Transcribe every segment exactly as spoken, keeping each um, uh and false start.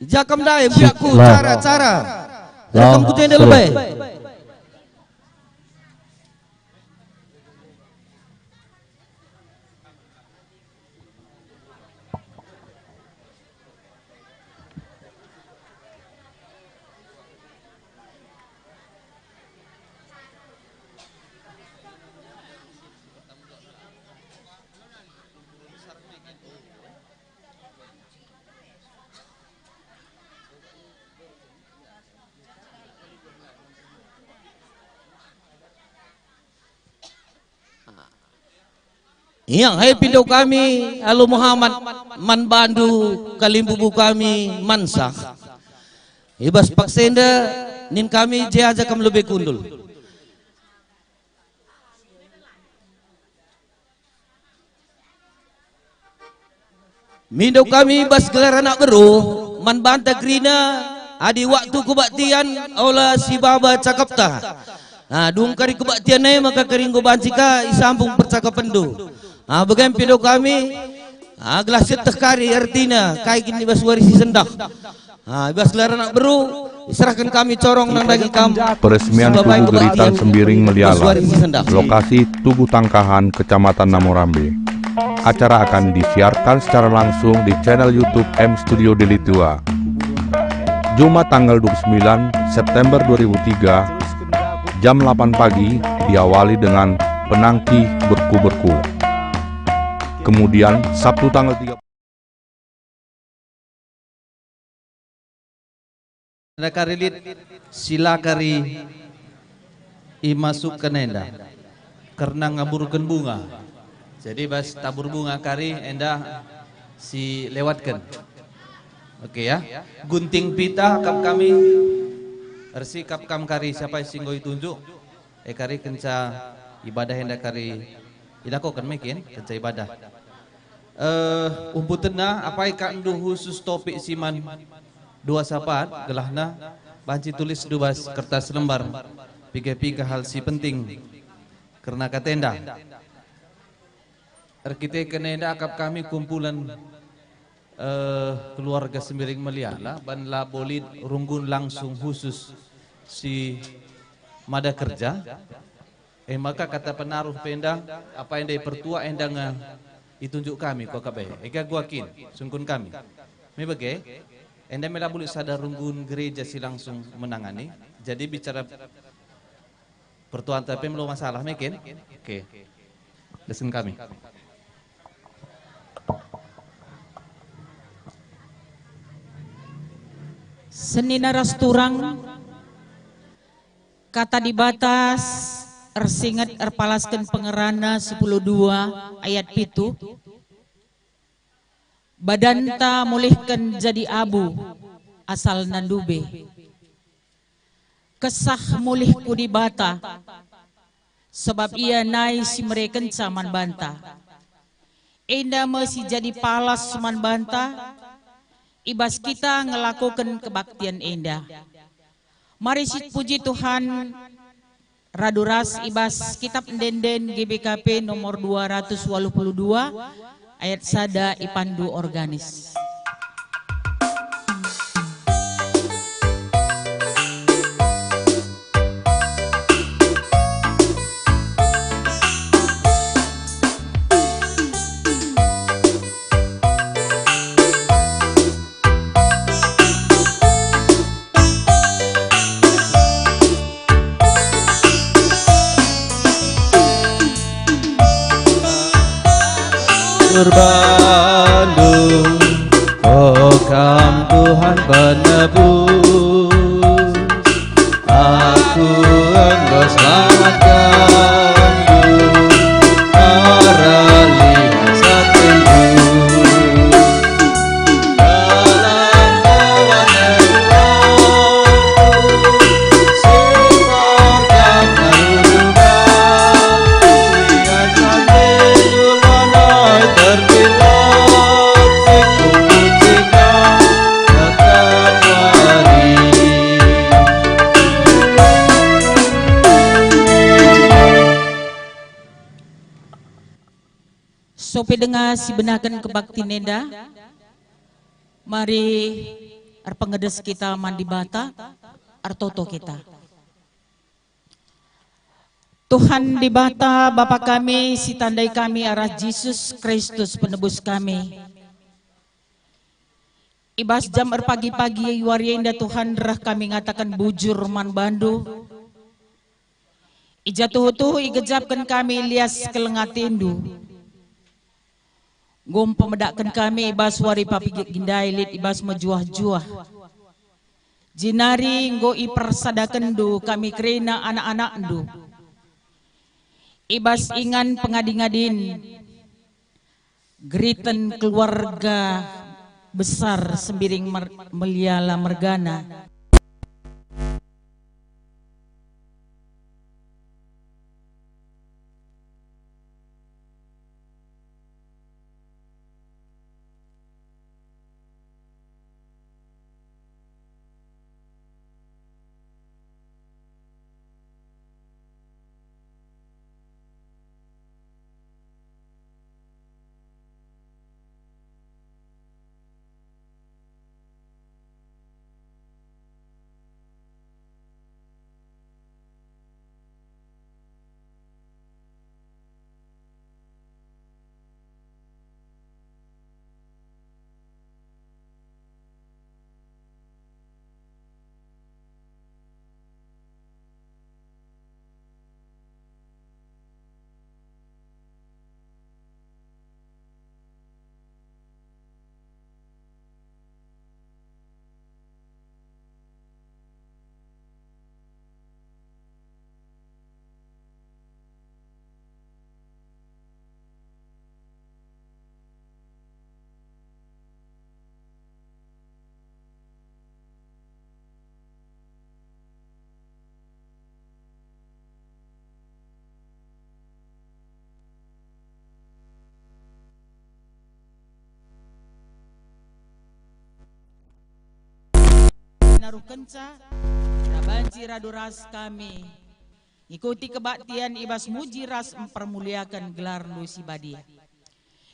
Jakam ndai biakku cara-cara. Rekam ku tenda lebe. Ia, hai pindo kami alu Muhammad man bandu kalimbubu kami mansa. I bas paksa enda nin kami je aja kam lebe kundul. Mindo kami bas gelar anak beru, man banta kerina, adi waktu kebaktian, ola si baba cakapta. Nah, dung kari kebaktian e maka kari enggo banci ka isambung percakapenndu. Ah, bage pindo kami, ah, gelah sieteh kari ertina, kai kin i bas wari si sendah. Ah, i bas gelar anak beru, iserahken kami corong nandangi kam. Peresmian Tugu Geritan Sembiring Meliala, lokasi Tugu Tangkahan, Kecamatan Namorambe. Acara akan disiarkan secara langsung di channel YouTube M Studio Deli Tua. Jumat tanggal dua puluh sembilan September dua ribu tiga, jam delapan pagi, diawali dengan penangki berku-berku. Kemudian, Sabtu tanggal tiga Enda kari lit si la kari imasukken enda kerna ngaburken bunga. Jadi bas tabur bunga kari enda si lewatken. Oke ya. Gunting pita kap kami, ersikap kam kari siapa si enggo itunjuk. E kari kenca ibadah enda kari ilakoken me kin kenca ibadah. Eh, umputenna, apai kakndu khusus topik si man dua sapat, gelahna banci tulisndu bas kertas lembar piga-piga hal si penting kerna katenda. Erkiteken enda akap kami kumpulan, eh, keluarga Sembiring Meliala, ban labo lit runggun langsung khusus si mada kerja. E maka kata penaruh pe enda, apa enda ipertua enda nge itunjuk kami, kuakap e. Ega gua kin, sungkun kami. Me bage, enda me labo lit sada runggun gereja si langsung menangani. Jadi bicara pertuanta pe melo masalah me kin? Oke. Lesen kami. Senina ras turang, Kata Dibata s-, ersinget erpalasken Pengerana sepuluh dua ayat pitu, "Badanta mulihken jadi abu, asalna ndube." Kesah mulih ku Dibata, sebab Ia nai si merekenca man banta. Enda me si jadi palas man banta, i bas kita ngelakoken kebaktian enda. Mari sipuji Tuhan, radu ras i bas Kitab Ende-enden G B K P nomor dua ratus waluh puluh dua, ayat sada ipandu organis. Kurbandu, o Kam Tuhan penebus, aku enggo selamatkan. Sope denga si benaken kebaktin enda, mari Erpengedes kita man Dibata, ertoto kita. Tuhan Dibata, Bapa kami, si tandai kami arah Jesus Kristus, Penebus kami. I bas jam erpagi-pagi wari enda, Tuhan, reh kami ngataken bujur man bandu. I ja tuhu-tuhu igejapken kami lias keleng atendu. Enggo mpemedakken kami i bas wari pagi ndai lit i bas mejuah-juah. Jenari enggo ipersadakenndu kami kerina anak-anakndu. I bas ingan pengadi-ngadin, geriten keluarga besar Sembiring Mer-, Meliala mergana. Naruhkenca, banci radu ras kami ngikuti kebaktin i bas muji ras mpermuliaken gelarNdu si badia.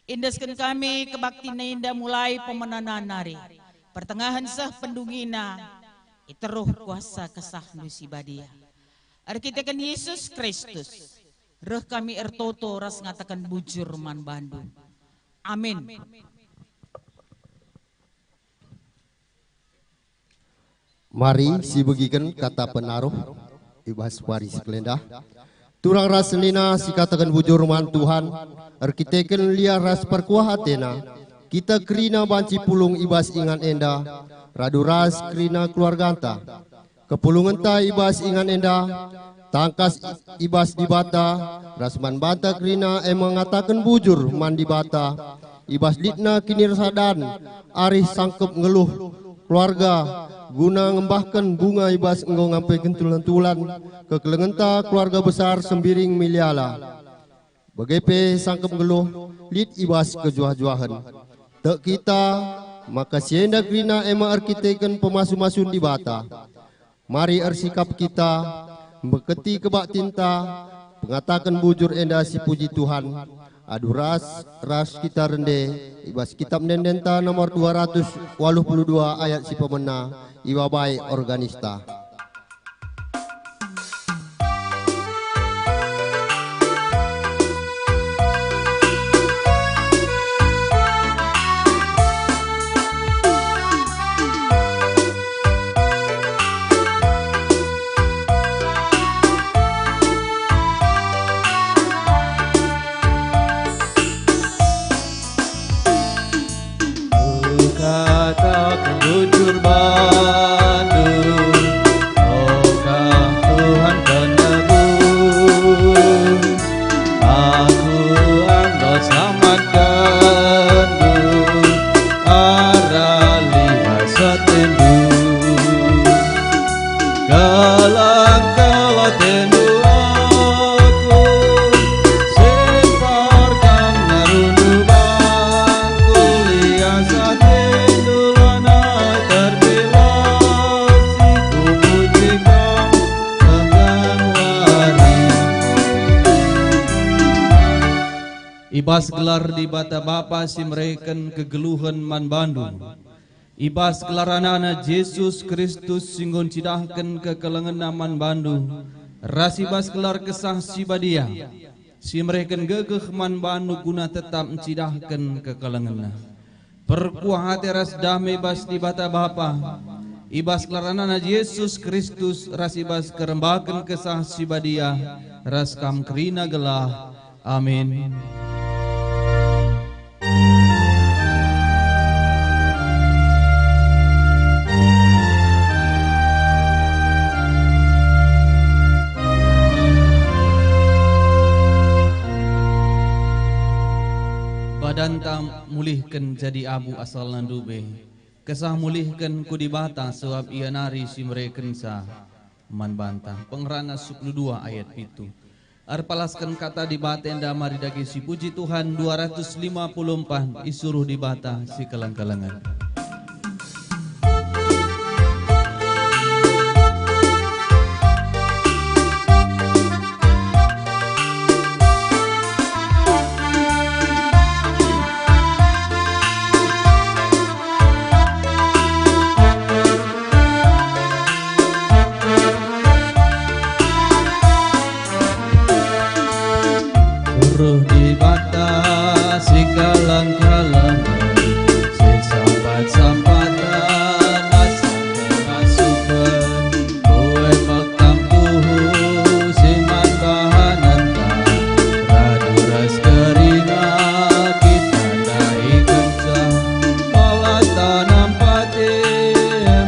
Iendesken kami kebaktin enda mulai pemenanan nari, pertengahen seh pendungina, i teruh kuasa KesahNdu si badia. Erkiteken Yesus Kristus, reh kami ertoto ras ngataken bujur man bandu. Amin. Mari sibegiken kata penaruh i bas wari si kelenda. Turang ras senina sikataken bujur man Tuhan, erkiteken liah ras perkuah atena, kita kerina banci pulung i bas ingan enda, radu ras kerina keluarganta. Kepulungenta i bas ingan enda, tangkas i bas Dibata, ras man banta kerina e me ngataken bujur man Dibata, i bas litna kinirasadan, arih sangkep nggeluh keluarga, guna ngembahken bunga i bas enggo ngampeken tulan-tulan kekelengenta keluarga besar Sembiring Miliala. Bage pe sangkep nggeluh lit i bas kejuah-juahen. Tek kita maka si enda kerina e me erkiteken pemasu-masun Dibata. Mari ersikap kita, meketi kebaktinta, pengataken bujur enda sipuji Tuhan, adu ras, ras kita rende, i bas Kitab Ende-endenta nomor dua ratus waluh puluh dua ayat si pemena, ibabai organista. Kukataken bujur bandu, O kam Tuhan penebus, aku enggo selamatkenNdu, arah lias atendu. Keleng-keleng atendu aku, si pertama rundu bangku, lias atendu lanai terbelas, si kupuji Kam tenggang wari. I bas gelar Dibata Bapa si mereken kegeluhen man bandu, I bas gelar AnakNa Jesus Kristus si enggo ncidahken kekelengenNa man bandu, ras i bas gelar Kesah Si Badia, si mereken gegeh man bandu guna tetap ncidahken kekelengenNa. Perkuah ate ras dame bas Dibata Bapa, i bas gelar AnakNa Jesus Kristus, ras i bas kerembaken Kesah Si Badia, ras kam kerina gelah. Amin. Badanta mulihken jadi abu asalna ndube. Kesah mulihken ku Dibata, sebab Ia nari si merekenca man banta. Pengerana sepuluh dua ayat pitu. Erpalasken kata Dibata enda mari dage sipuji Tuhan dua ratus lima puluh empat, isuruh Dibata sikeleng-kelengen. Suruh Dibata sikaleng-kaleng, sisampat-sampatan, asangken-asungken, ue mekam tuhu si man bahanenta, radu ras kerina kita ndahikenca. Mala tanam pati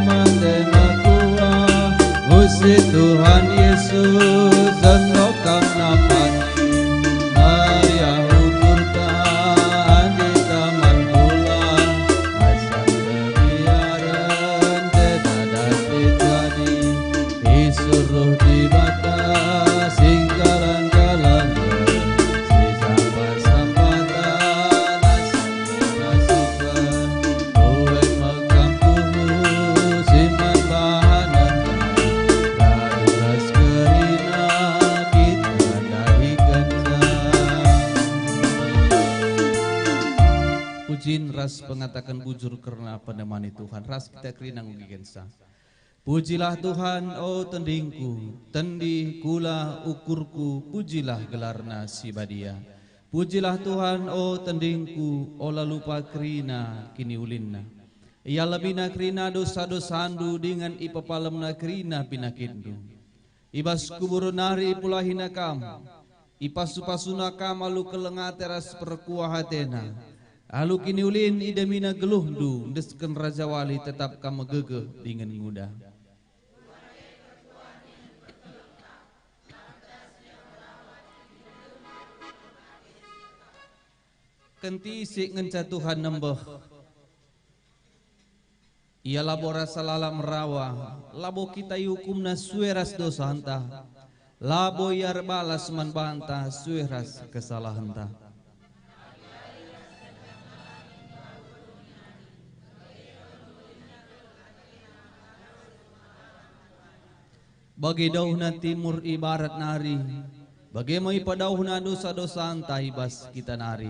mate mekuah, musti Tuhan Yesus, enda kam napati. Meriah ukurta adi taman bulan, asa kebiaren te dadas te jadi. Isuruh Dibata singkalan-kalan, sisampat-sampatan, asangken-asungken, ue mekam tuhu si man bahanenta, radu ras kerina kita ndahikenca. Pujin ras pengataken bujur kerna penemani Tuhan, ras kita kerina ngugikenca. Pujilah Tuhan, o tendingku, tendi kula ukurku, pujilah gelarNa si badia. Pujilah Tuhan, o tendingku, ola lupa kerina kiniulinNa. IalemiNa kerina dosa-dosandu dingen ipepalemNa kerina pinakitndu. I bas kuburen nari ipulahiNa kam, ipasu-pasuNa kam alu keleng ate ras perkuah ateNa. Alu kiniulin idamina geluhndu, endesken rajawali tetap kam megegeh dingen nguda. Kentisik ngenca Tuhan nembeh. Ia labo rasa lalap merawa, labo kita iukumNa sue ras dosanta, labo Ia erbalas man banta sue ras kesalahenta. Bage dauhna timur i barat nari, bage me ipadauhna dosa-dosanta i bas kita nari.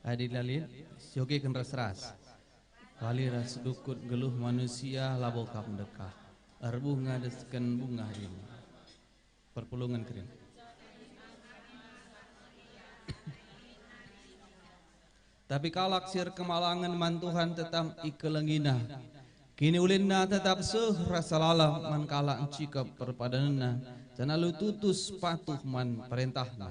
Adi la lit, siogeken ras-ras. Wali ras dukut geluh manusia labo kap ndekah. Erbunga desken bungah rin. Perpulungen kerin. Tapi kalak si erkemalangen man Tuhan tetap ikelengina. Kiniulinna tetap seh rasa lalap man kalak ncikep perpadanenna, janah alu tutus patuh man perentahna.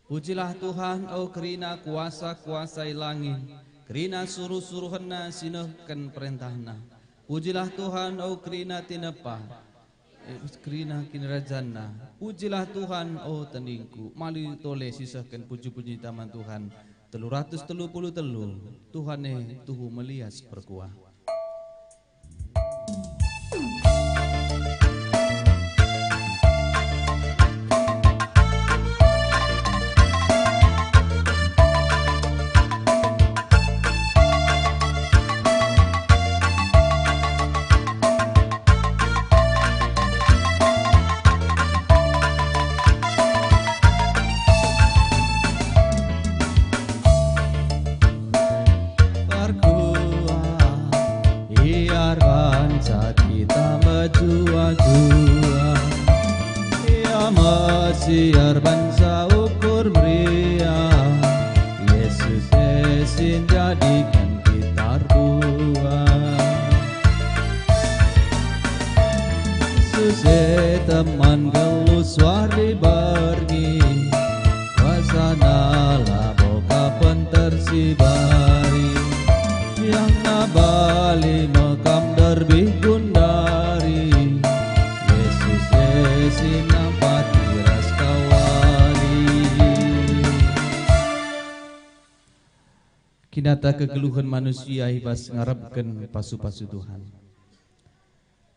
Pujilah Tuhan, o kerina kuasa-kuasa i langit, kerina suruh-suruhenNa si nehken perentahNa. Pujilah Tuhan, o kerina tinepa, eh, kerina kinirajanNa. Pujilah Tuhan, o tendingku. Mali tole sisehken puji-pujinta man Tuhan. Telu ratus telu puluh telu. Tuhan e, tuhu melias perkuah. Biar bansa ukur meriah, Yesus e si njadiken kita erbuah. Yesus e teman geluh suari berngi, kuasaNa labo ka penter si bari. Yang na bali mekam derbih gundari, Yesus e si nampati ras kawali. Kinata kegeluhen manusia i bas ngarapken pasu-pasu Tuhan.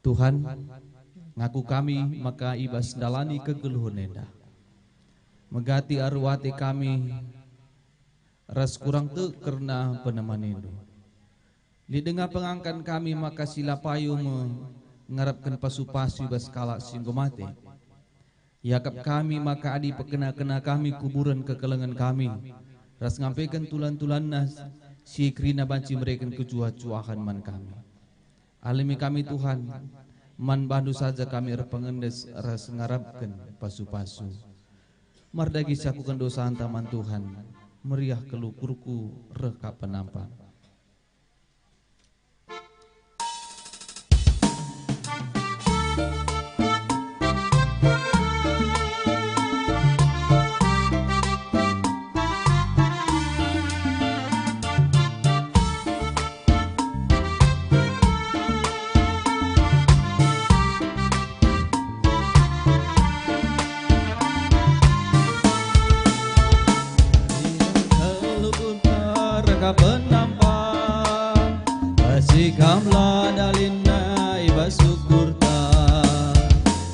Tuhan, ngaku kami maka i bas ndalani kegeluhen enda, megati aru ate kami ras kurang tek kerna penemanindu. Lit denga pengangkan kami maka si la payo me ngarapken pasu-pasu i bas kalak si enggo mate. Iakap kami maka adi pekena-kena kami kuburen kekelengen kami, ras ngampeken tulan-tulanna si kerina banci mereken kecuah-cuahen man kami. Alemi kami, Tuhan, man bandu saja kami erpengendes ras ngarapken pasu-pasu. Mardagi sakuken dosanta man Tuhan, meriah kal ukurku reh ka penampang. Reka penampang, besikamlah dalinna i bas ukurta.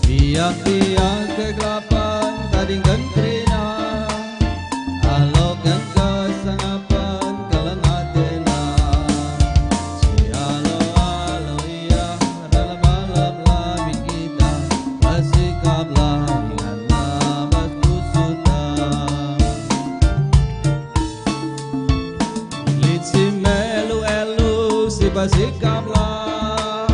Biak-biak kegelapan tadingken kerina, aloken kesangapen keleng atena. Sialo-alo ia dalam alam lamin kita, besikaplah inganna bas pusuta. Lit si melu-elu, sipasikaplah.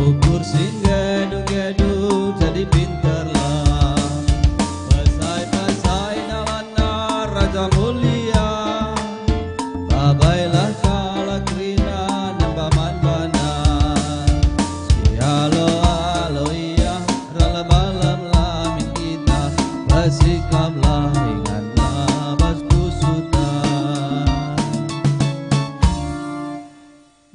Ukur si nggedu-nggedu, jadi pinterlah. Pesai-pesai dalanna Raja Mulia. Babailah kalak kerina nembah man baNa. Sialo-alo ia, dalam alam lamin kita, besikaplah inganna bas pusuta.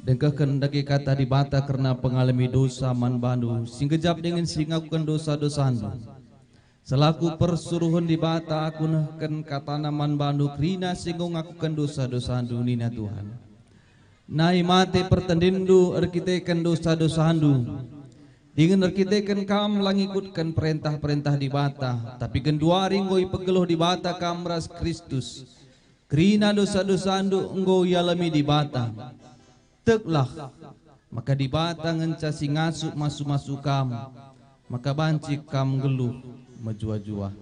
Dengkehken dage kata Dibata kerna pengalemi dosa man bandu, si nggejap dingen si ngakuken dosa-dosandu. Selaku persuruhen Dibata aku nehken kataNa man bandu kerina si enggo ngakuken dosa-dosandu, nina Tuhan. Nai mate pertendinndu erkiteken dosa-dosandu, dingen erkiteken kam la ngikutken perentah-perentah Dibata, tapi genduari enggo ipegeluh Dibata kam ras Kristus. Kerina dosa-dosandu enggo ialemi Dibata. Teklah, maka Dibata ngenca si ngasup masu-masu kam, maka banci kam nggeluh mejuah-juah.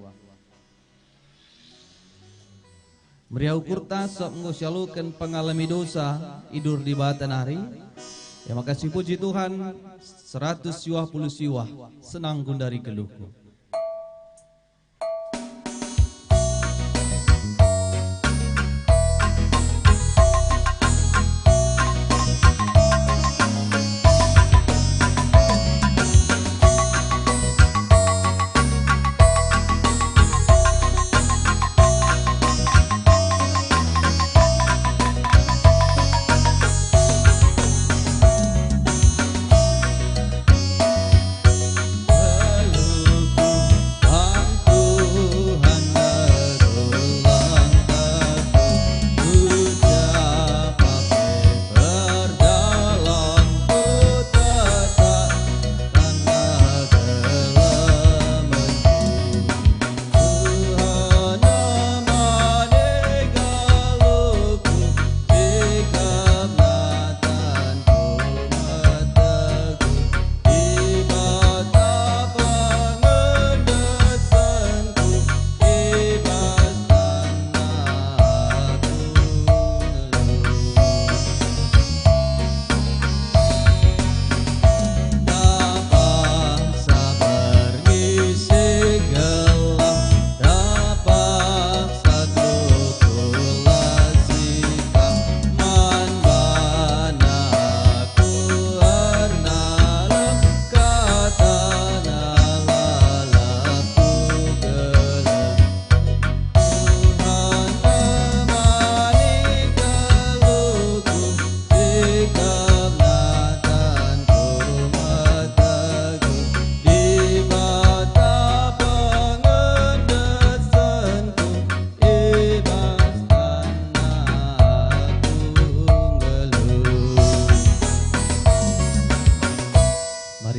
Meriah ukurta sabap enggo sialoken pengalemi dosa i duhur Dibata nari. E maka sipuji Tuhan, seratus siwah puluh siwah, senang gundari geluhku.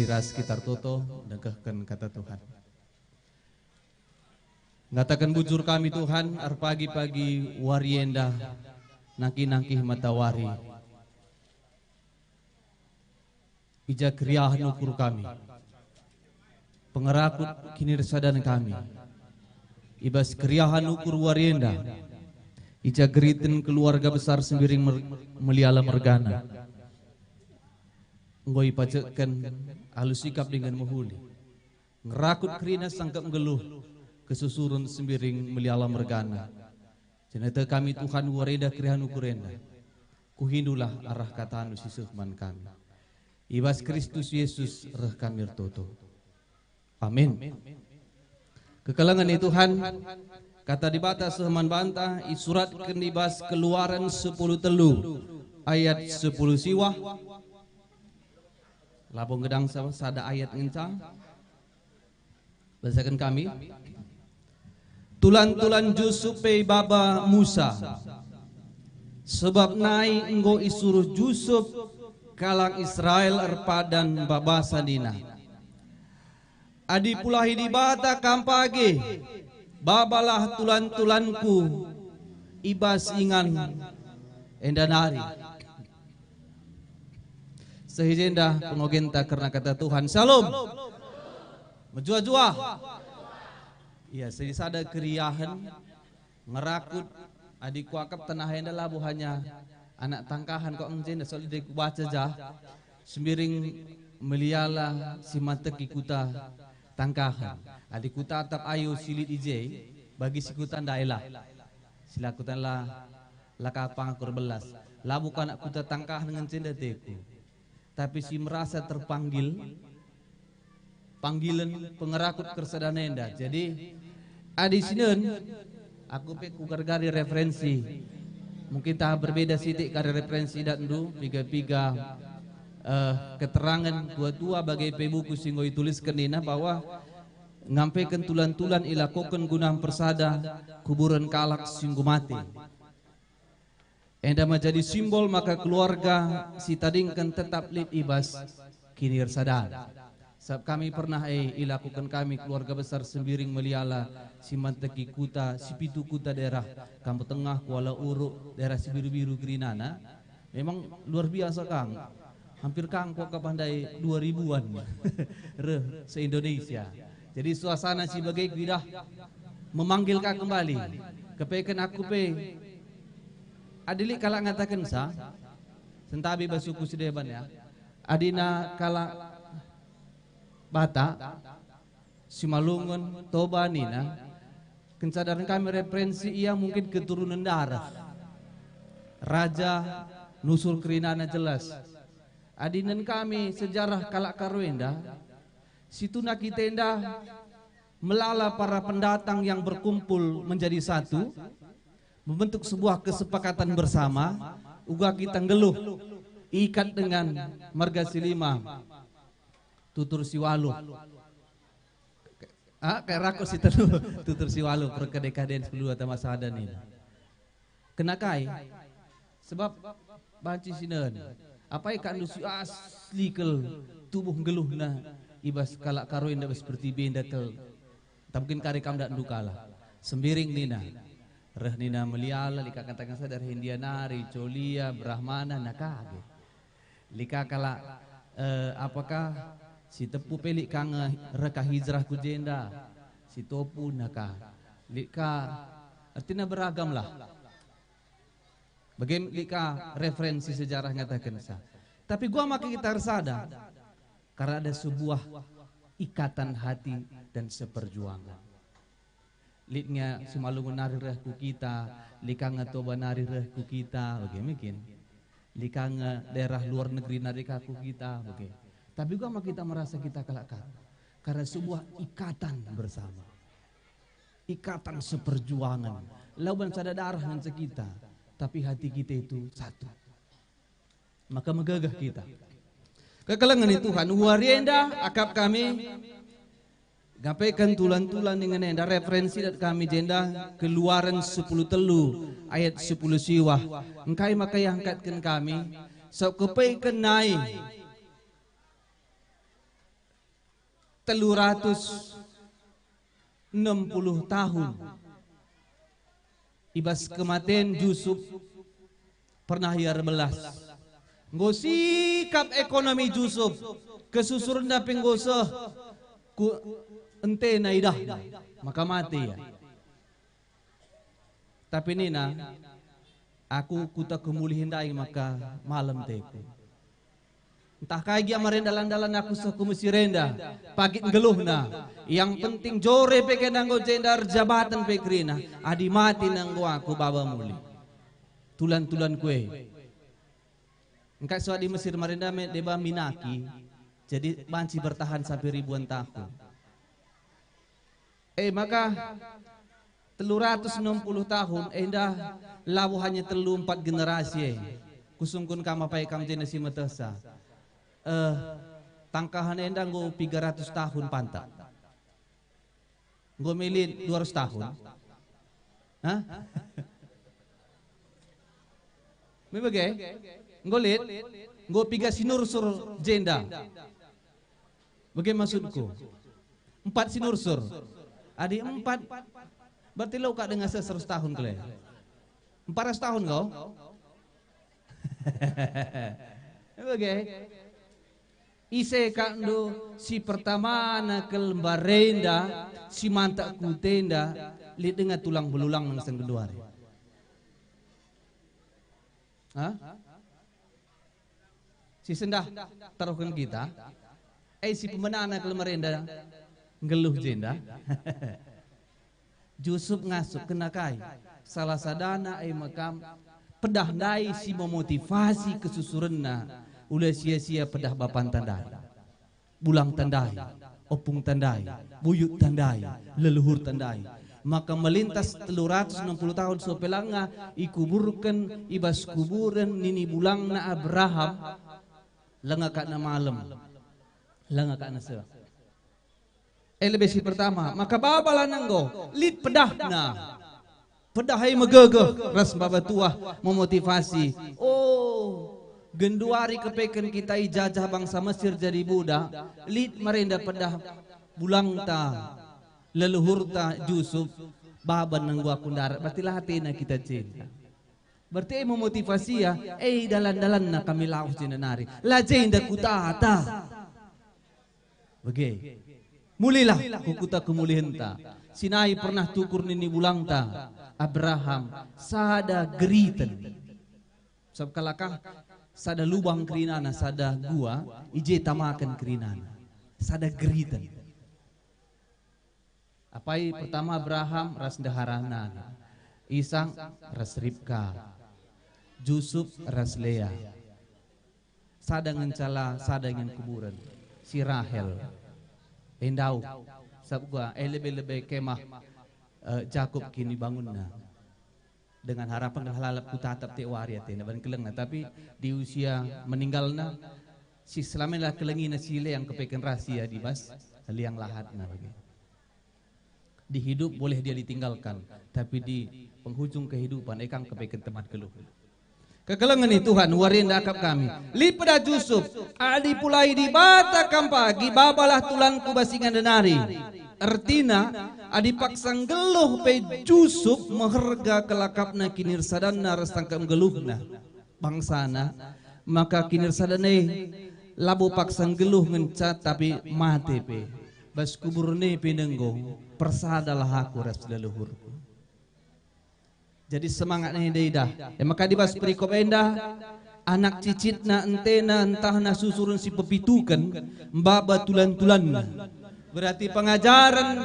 Ras kita ertoto nengkehken kata Tuhan. Ngataken bujur kami, Tuhan, erpagi-pagi wari enda nangkih-nangkih matawari. I ja keriahen ukur kami, pengerakut kinirsadan kami. I bas keriahen ukur wari enda, i ja geriten keluarga besar Sembiring Mer-, Meliala mergana, enggo ipajekken alu sikap dingen mehuli, ngerakut kerina sangkep nggeluh kesusuren Sembiring Meliala mergana. Jenete kami, Tuhan, wari enda keriahen ukur enda. Kuhindulah arah kataNdu si seh man kami. I bas Kristus Yesus reh kami ertoto. Amin. Kekelengen ni Tuhan, kata Dibata seh man banta isuratken i bas Keluaren sepuluh telu ayat sepuluh siwah. Labo ngedang sa-, sada ayat ngenca. Basaken kami. Tulan-tulan Jusup pe ibaba Musa, sebab nai enggo isuruh Jusup kalak Israel erpadan babasa nina, "Adi pulahi Dibata kam page, babalah tulan-tulanku i bas ingan enda nari." Seh i jenda pengogenta kerna kata Tuhan. Shalom. Mejuah-juah. Iya, seh sada keriahen ngerakut, adi kuakap tanah enda labo hanya anak Tangkahan kok ngenca enda, soal adi kubaca jah, Sembiring Meliala si manteki kuta Tangkahan. Adi kutatap ayo si lit i je, bagi si kuta ndai lah. Si la kuta la, la ka pang aku erbelas. Labo ka anak kuta Tangkahan ngenca enda ateku. Tapi si merasa terpanggil, panggilen pengerakut kersadan enda. Jadi, adi sinen, aku pe kugargari referensi. Mungkin tah berbeda sitik kari referensi datndu, piga-piga, eh, keterangan tua-tua bage pe buku si enggo itulisken nina bahwa ngampeken tulan-tulan ilakoken guna mpersada kuburen kalak si enggo mate. Enda me jadi simbol maka keluarga si tadingken tetap lit i bas kinirsadan. Sabap kami pernah, eh, ilakoken kami keluarga besar Sembiring Meliala si manteki kuta, si pitu kuta daerah Kampung Tengah, Kuala Uruk, daerah si biru-biru gerinana. Memang luar biasa kang. Hampir kang kuakap ndai dua ribuan reh se-Indonesia. Jadi suasana si bage kuidah memanggil ka kembali. Kepeken aku pe, adi lit kalak ngatakenca, sentabi bas suku si deban ya, adina kalak Batak, Simalungun, Toba nina, kenca daren kami referensi ia mungkin keturunan darah. Raja nusur kerinana jelas. Adi nen kami sejarah kalak Karo enda, situhuna kita enda melala para pendatang yang berkumpul menjadi satu, membentuk sebuah kesepakatan bersama, uga kita nggeluh ikat dengan marga Silima, tutur Siwaluh. Ah, kai rako si telu, tutur Siwaluh, perkade-kaden sepuluh atau masa ada nih. Kena kai? Sebab banci sinen. Apai kandu si asli kel tubuh nggeluhna i bas kalak Karo enda bas pertibi enda kel. Tapi mungkin kari kam ndak ndukalah. Sembiring nina. Reh nina Meliala, lit ka katakenca reh India nari, Colia, Brahmana, naka age. Lit ka kalak, eh, apakah si Tepu pe lit ka nge reh ka hijrah ku jenda, si Topu naka. Lit ka, ertina beragamlah. Bage lit ka referensi sejarah ngatakenca. Tapi gua maka kita ersada, karena ada sebuah ikatan hati dan seperjuangan. Lit nge Simalungun nari reh ku kita, lit ka nge Toba nari reh ku kita, bage mungkin. Lit ka nge daerah luar negeri nari ka ku kita, bage. Tapi gua maka kita merasa kita kalak Karo. Karena sebuah ikatan bersama. Ikatan seperjuangan. Laban sada darah ngenca kita, tapi hati kita itu satu. Maka megegeh kita. Kekelengen ni Tuhan, wari enda akap kami ngampeken tulan-tulan dingen enda referensi dat kami jenda Keluaren sepuluh telu ayat sepuluh siwah. Engkai maka iangkatken kami? Sabap kepeken nai telu ratus enem puluh tahun i bas kematen Jusup pernah ia erbelas. Enggo sikap ekonomi Jusup, kesusurenna pe enggo seh ku entena idahna, maka mate ia. Tapi nina, "Aku kuta kemulih ndai maka malem teku. Ntah kai gia maren dalan-dalan aku seh ku Mesir enda, pagit nggeluhna. Yang penting jore pe kena enggo jenda erjabaten pe kerina, adi mati nanggo aku baba mulih. Tulan-tulan kue." Engkai so adi Mesir maren enda me deba minaki, jadi banci bertahan sampai ribuan tahun. E maka, telu ratus enam puluh tahun enda labo hanya telu empat generasi e. Kusungkun kam apai kam jenda si metehsa. Eh, tangkahen enda enggo piga ratus tahun pantang. Enggo me lit dua ratus tahun. Hah? Me bage? Enggo lit? Enggo piga sinursur jenda? Bage maksudku? Empat sinursur. Adi empat, berarti lau ka denga seh seratus tahun kele. Empat ratus tahun kau? Bage? Ise kakndu si pertamana kal mbarenda, si mantak kutenda, lit denga tulang belulang nang senggenduari? Ha? Si sendah taruhken kita, e si pemenana kal mbarenda nggeluh jenda. Jusup ngasup kena kai? Salah sadana e mekam pedah ndai si memotivasi kesusurenna, ula sia-sia pedah bapanta ndai, bulangta ndai, opungta ndai, buyutta ndai, leluhurta ndai. Maka melintas telu ratus enam puluh tahun so pe langa ikuburken i bas kuburen nini bulangna Abraham, langa kakna malem, langa kakna seh. E lebe si pertama, maka baba lanai enggo lit pedahna. Pedah e megegeh ras baba tuah memotivasi. Oh, genduari kepeken kita ijajah bangsa Mesir jadi budak, lit mbarenda pedah bulangta, leluhurta Jusup, baba nanggo aku ndarat, berarti la atena kita cinta. Berarti e memotivasi ia, e dalan-dalanna kami lawes jenda nari. La jenda kutata. Bage. Mulilah ku kuta kemulihenta. Si nai pernah tukur nini bulangta, Abraham, sada geriten. Sabap kalakah sada lubang kerinana, sada gua, i je tamaken kerinana. Sada geriten. Apai pertama Abraham ras ndeharana, Isak ras Ribka, Jusup ras Lea. Sada ngenca la, sada ngen kuburen, si Rahel. E ndauh, sabap gua, e lebe-lebe kemah, eh, Jakup kin ibangunna. Dengan harapan lalap kutatap tek wari atena ban kelengna, tapi di usia meninggalna, si selama la kelengina si Lea engkepeken rahasia di bas liang lahatna bage. Di hidup boleh dia ditinggalkan, tapi di penghujung kehidupan e kam kepeken teman geluh. Kekelengen ni Tuhan, wari enda akap kami. Lit pedah Jusup, adi pulai Dibata kam pagi, babalah tulanku bas ingan denari. Ertina, adi paksa nggeluh pe Jusup meherga kelakapna, kinirsadanna ras tangkap nggeluhna bangsana, maka kinirsadanna e labo paksa nggeluh ngenca, tapi mate pe. Bas kuburna e pe nenggo, persadalah aku ras leluhurku. Jadi semangat enda idah. E maka di bas perikop enda, anak cicitna, entena, ntahna susuren si pepituken, maba tulan-tulanna. Berarti pengajaren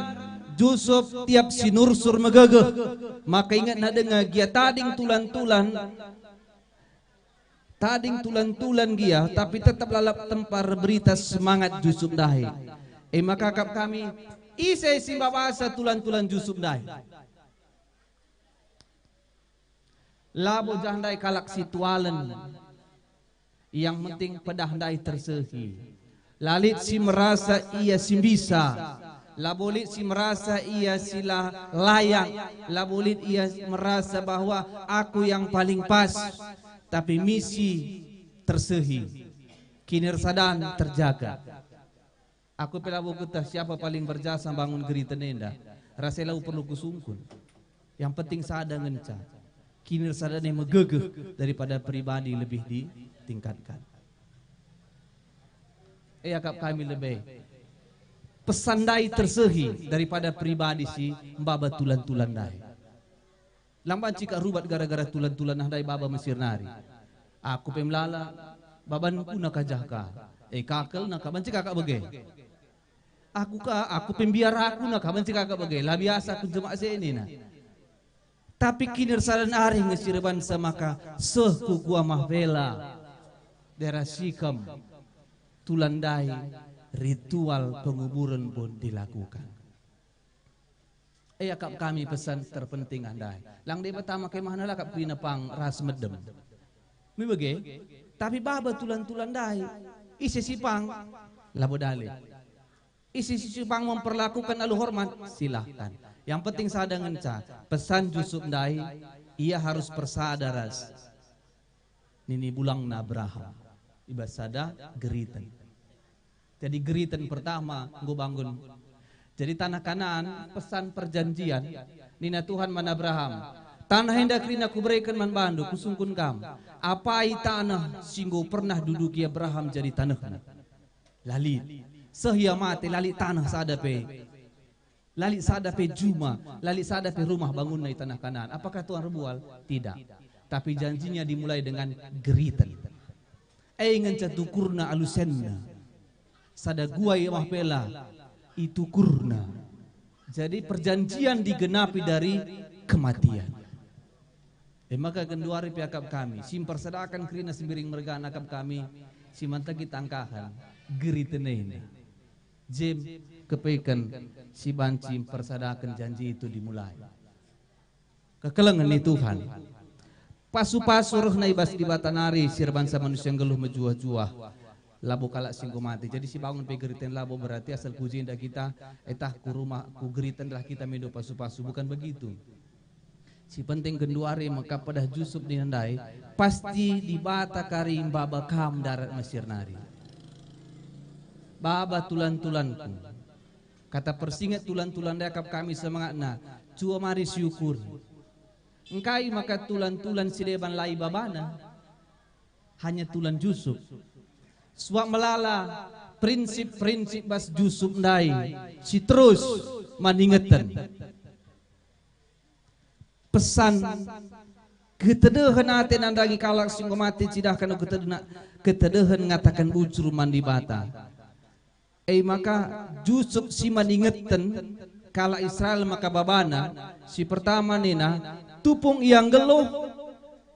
Jusup tiap sinursur megegeh, maka ingetna denga gia tading tulan-tulan, tading tulan-tulan gia, tapi tetap lalap tempa erberita semangat Jusup ndai. E maka akap kami, ise si mbabasa tulan-tulan Jusup ndai? Labo jah ndai kalak si tualen. Yang penting pedah ndai tersehi. La lit si merasa ia si mbisa. Labo lit si merasa ia si la layak. Labo lit ia merasa bahwa aku yang paling pas. Tapi misi tersehi. Kinirsadan terjaga. Aku pe labo keteh siapa paling berjasa bangun geriten enda. Rasa labo perlu kusungkun. Yang penting sada ngenca. Kinirsadan e megegeh daripada pribadi lebih ditingkatkan. E akap kami lebe. Pesan ndai tersehi daripada pribadi si maba tulan-tulan ndai. Lang banci ka rubat gara-gara tulan-tulan ndai baba Mesir nari. Aku pe melala, babanku nakajah ka. E kakel naka banci kakak bage. Aku ka, aku pe mbiar aku naka banci kakak bage. La biasa aku jemak sini na. Tapi kinirsadan ari nge si erbansa maka seh ku Gua Mahpela, daerah Sikem, tulan ndai ritual penguburan pun dilakukan. E akap kami pesan terpenting ndai. Lang Dibata maka imahna la akap kerina pang ras medem. Mi bage, tapi baba tulan-tulan ndai, ise si pang, labo dalil. Ise si pang memperlakukan alu hormat, silahkan. Yang penting sada ngenca, pesan Jusup ndai, ia harus persada ras nini bulangna Abraham i bas sada geriten. Jadi geriten pertama enggo bangun. Jadi tanah Kanaan, pesan perjanjian, nina Tuhan man Abraham, "Tanah enda kerina kubereken man bandu, kusungkun kam. Apai taneh si enggo pernah duduki Abraham jadi tanehna?" La lit. Seh ia mate, la lit taneh sada pe. La lit sada pe juma, la lit sada pe rumah bangunna i tanah Kanaan. Apakah Tuhan erbual? Tidak. Tapi janjinya dimulai dengan geriten. E ngenca tukurna alu senna. Sada gua i Mahpela itukurna. Jadi perjanjian digenapi dari kematian. E maka genduari pe akap kami, si mpersadaken kerina sembiring mergana akap kami, si manteki tangkahen, geriten enda. Jem kepeken si banci mpersadaken janji itu dimulai. Kekelengen ni Tuhan. Pasu-pasu rehna i bas Dibata nari si erbansa manusia nggeluh mejuah-juah. Labo kalak si enggo mate. Jadi si bangun pe geriten labo berarti asal ku jenda kita, etah ku rumah, ku geriten lah kita mindo pasu-pasu. Bukan begitu. Si penting genduari mekap pedah Jusup nina ndai, pasti Dibata kari mbaba kam darat Mesir nari. Baba tulan-tulanku. Kata persinget tulan-tulan ndai akap kami semangatna, cua mari siukuri. Engkai maka tulan-tulan si deban la ibabana? Hanya tulan Jusup. Suak melala prinsip-prinsip bas Jusup ndai si terus man ingeten. Pesan ketedehen ate nandangi kalak si enggo mate cidahken ketedena-, ketedehen ngataken bujur man Dibata. E maka Jusup si man ingeten kalak Israel maka babana, si pertama nina, tupung ia nggeluh,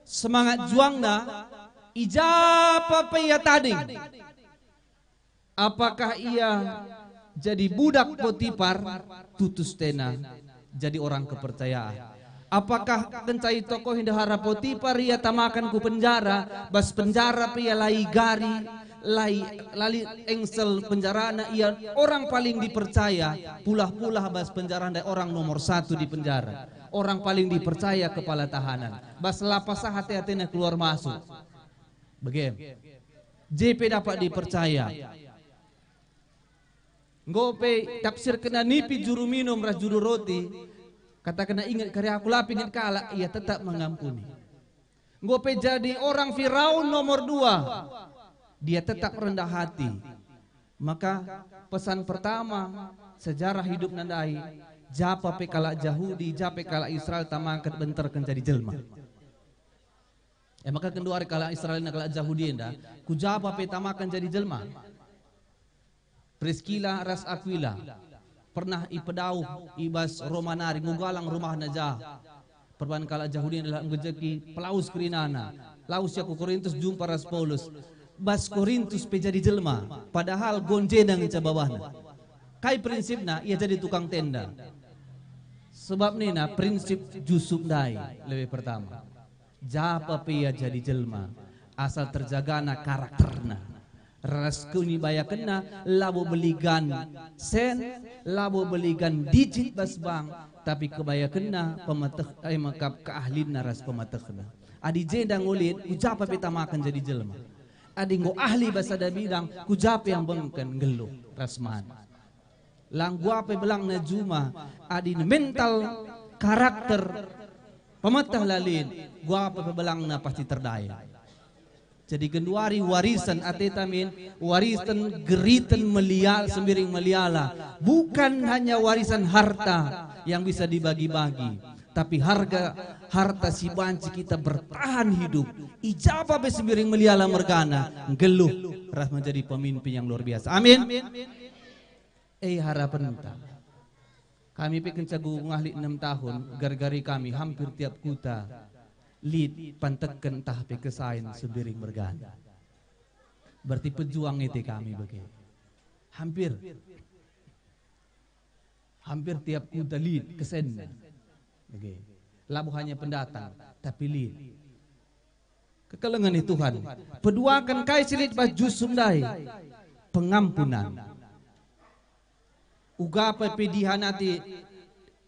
semangat juangna, i ja pe ia tading. Apakah ia jadi budak Potipar? Tutus tena jadi orang kepercayaan. Apakah kenca itokohi ndehara Potipar ia tamaken ku penjara, bas penjara pe ia la igari, la i-, la lit engsel penjarana, ia orang paling dipercaya, pulah-pulah bas penjara ndai orang nomor satu di penjara. Orang paling dipercaya kepala tahanan. Bas la pasah ate-atena keluar masuk. Bage. Je pe dapat dipercaya. Enggo pe tafsirkenna nipi juru minum ras juru roti, katakenna, "Inget kari aku, la pe inget kalak," ia tetap mengampuni. Enggo pe jadi orang Firaun nomor dua, dia tetap rendah hati. Maka pesan pertama, sejarah hidup nandai, ja pe kalak Jahudi, ja pe kalak Israel tamaken benterken jadi jelma. E maka genduari kalak Israel nina kalak Jahudi enda, ku ja pe tamaken jadi jelma. Priskila ras Akuila pernah ipedauh i bas Roma nari, nggo galang rumahna ja. Perban kalak Jahudi enda la ngejeki, pelawes kerinana. Lawes ia ku Korintus jumpa ras Paulus. Bas Korintus pe jadi jelma, padahal nggo jenda ngenca babahna. Kai prinsipna? Ia jadi tukang tenda. Sebab nina prinsip Jusup ndai lebe pertama. Ja pe ia jadi jelma, asal terjagana karakterna. Ras kinibayakenna labo beligan sen, labo beligan digit bas bank, tapi kebayakenna pemeteh, eh, mekap keahlinna ras pemetehna. Adi jenda ngulit, ku ja pe tamaken jadi jelma. Adi enggo ahli bas sada bidang, ku ja pe iambengken, nggeluh ras man. La enggo pe belangna juma, adi mental, karakter, pemeteh la lit, enggo pe belangna pasti terdail. Jadi genduari warisen ateta min, warisen geriten melial, sembiring meliala. Bukan hanya warisan harta yang bisa dibagi-bagi, tapi harga harta si banci kita bertahan hidup. I ja pe sembiring meliala mergana, nggeluh ras menjadi pemimpin yang luar biasa. Amin. Eh, harapenta. Kami pe kenca gugungah lit enem tahun, gari-gari kami hampir tiap kuta lit pantekken ntah pe kesain sembiring mergana. Berarti pejuang ate kami bage. Hampir. Hampir tiap kuta lit kesainna. Bage. Labo hanya pendatang, tapi lit. Kekelengen ni Tuhan. Peduaken kai si lit bas Jusup ndai? Pengampunan. Uga pe dihianati,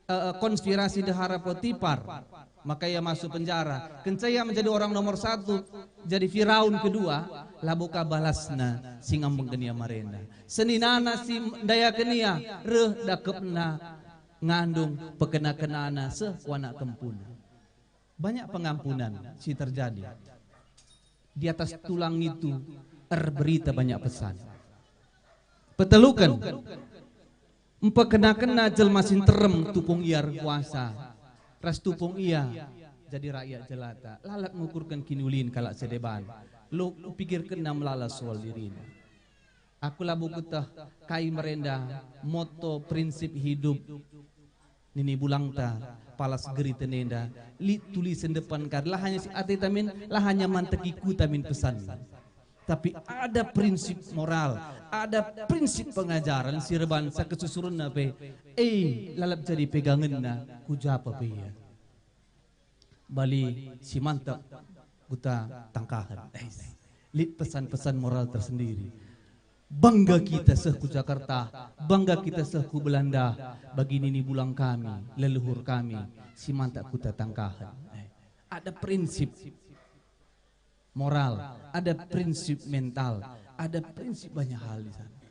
eh, konspirasi ndehara Potipar, maka ia masuk penjara. Kenca ia menjadi orang nomor satu, jadi Firaun kedua, labo ka balasna si ngambengken ia marenda. Seninana si ndayaken ia, reh dakepna ngandung pekena-kenana seh ku anak kempuna. Banyak pengampunan si terjadi. Di atas tulang itu erberita banyak pesan. Peteluken, mpekena-kena jelma si nterem tupung ia erkuasa, ras tupung ia jadi rakyat jelata. Lalap ngukurken kiniulin kalak si deban. Lo pikirkenna melala soal dirina. Aku labo kueteh kai merenda moto prinsip hidup nini bulangta, palas geriten enda, lit tulisen depan kari, la hanya si ateta min, la hanya manteki kuta min pesan. Tapi ada prinsip moral, ada prinsip pengajaren si erbansa kesusurenna pe, eh, lalap jadi pegangenna ku ja pe ia. Bali si mantep kuta Tangkahen. Ais, lit pesan-pesan moral tersendiri. Bangga kita seh ku Jakarta, bangga kita seh ku Belanda, bagi nini bulang kami, leluhur kami, si mantep kuta Tangkahen. Eh, ada prinsip moral, ada prinsip mental, ada prinsip banyak hal di sana.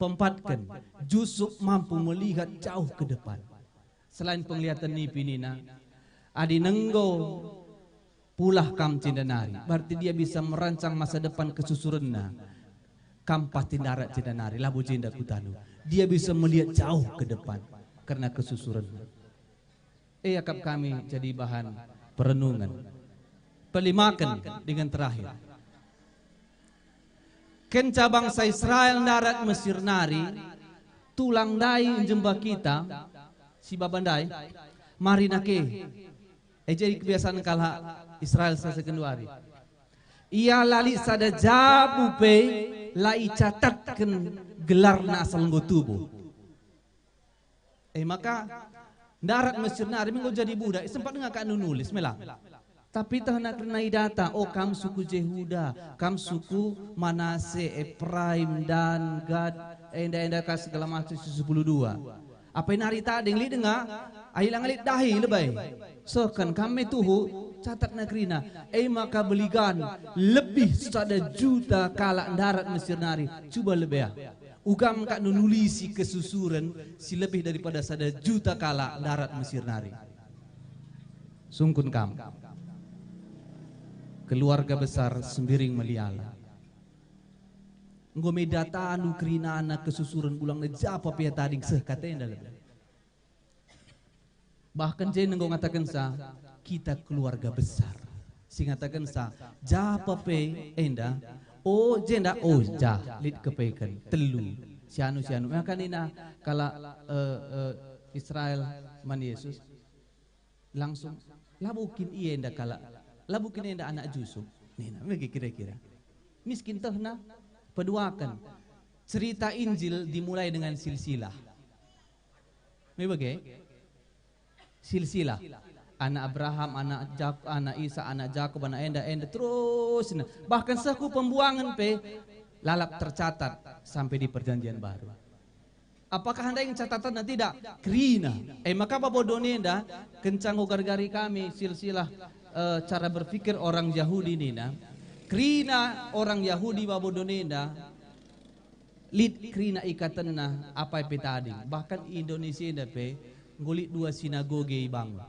Peempatken, Jusup mampu melihat jauh ke depan. Selain penglihatan nipi nina, adi nenggo pulah kam jenda nari, berarti dia bisa merancang masa depan kesusurenna. Kam pasti ndarat jenda nari, labo jenda kutandu. Dia bisa melihat jauh ke depan karena kesusurenna. E, akap kami jadi bahan perenungan. Pelimaken dingen terakhir. Kenca bangsa Israel ndarat Mesir nari, tulang ndai njemba kita, si baba ndai, mari nake. E, jadi kebiasaan kalak Israel sasa genduari. Ia la lit sada jabu pe la icatatken gelarna asal enggo tubuh. E maka, ndarat Mesir nari me enggo jadi budak, sempat denga kak nulis, mela. Tapi tehna kerina idata, "O kam suku Jehuda, kam suku Manase, Epraim, Dan, Gad, enda-enda ka segala macam si sepuluh dua." Apai nari tading lit denga, ai la ngelit dahi lebai. Sehken kam me tuhu, catatna kerina. E maka beligan, lebih sada juta kalak ndarat Mesir nari, cuba lebea. Uga me kak nunulisi kesusuren si lebih daripada sada juta kalak ndarat Mesir nari. Sungkun kam. Keluarga besar Sembiring Meliala. Enggo me datandu kerinana kesusuren bulangna ja pe ia tading seh katenda lebe. Bahkan je enggo ngatakensa, "Kita keluarga besar." Si ngatakensa, "Ja pe enda?" "O, jenda." "O, ja, lit kepeken. Telu. Si anu, si anu." Maka nina kalak, eh, eh, Israel man Yesus, langsung, "Labo kin ia enda kalak, labo kin enda anak Jusup?" Nina, bagi kira-kira. Miskin tehna, peduaken. Cerita Injil dimulai dengan silsilah. Me bage? Silsilah. Anak Abraham, anak Jak-, anak Isa, anak Jakob, anak enda, enda, terus. Nah, bahkan seh ku pembuangen pe lalap tercatat sampai di Perjanjian Baru. Apakah enda ing catatanna? Tidak. Kerina. E maka babo doni enda, kenca enggo gari-gari kami silsilah, eh, cara berpikir orang Jahudi nina, Kerina orang Jahudi babo doni enda, lit kerina ikatenna apai pe tading. Bahkan i Indonesia enda pe enggo lit dua sinagoge ibangun.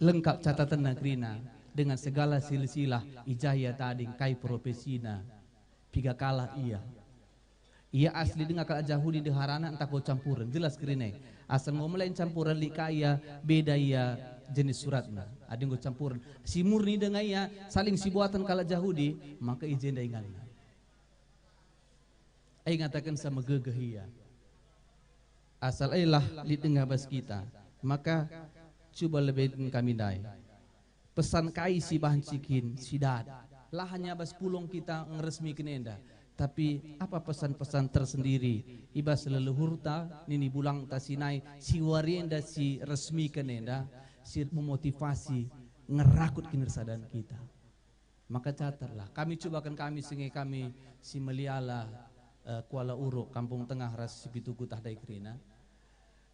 Lengkap catatenna kerina dengan segala silsilah, i ja ia tading, kai profesina, piga kalak ia. Ia asli denga kalak Jahudi ndeharana ntah enggo campuren, jelas kerina e. Asal enggo melain campuren lit ka ia, beda ia jenis suratna. Adi enggo campuren, si murni denga ia, saling sibuatan kalak Jahudi, maka i jenda inganna. E ngatakenca megegeh ia. Asal elah lit denga bas kita, maka cuba lebe kami ndai. Pesan kai si banci kin si dat? La hanya bas pulung kita ngeresmiken enda, tapi apa pesan-pesan tersendiri i bas leluhurta, nini bulangta si nai, si wari enda si resmiken enda, si memotivasi, ngerakut kinirsadan kita. Maka catatlah, kami cubaken kami singe kami si meliala, eh, Kuala Uruk, Kampung Tengah ras si pitu kutah ndai kerina.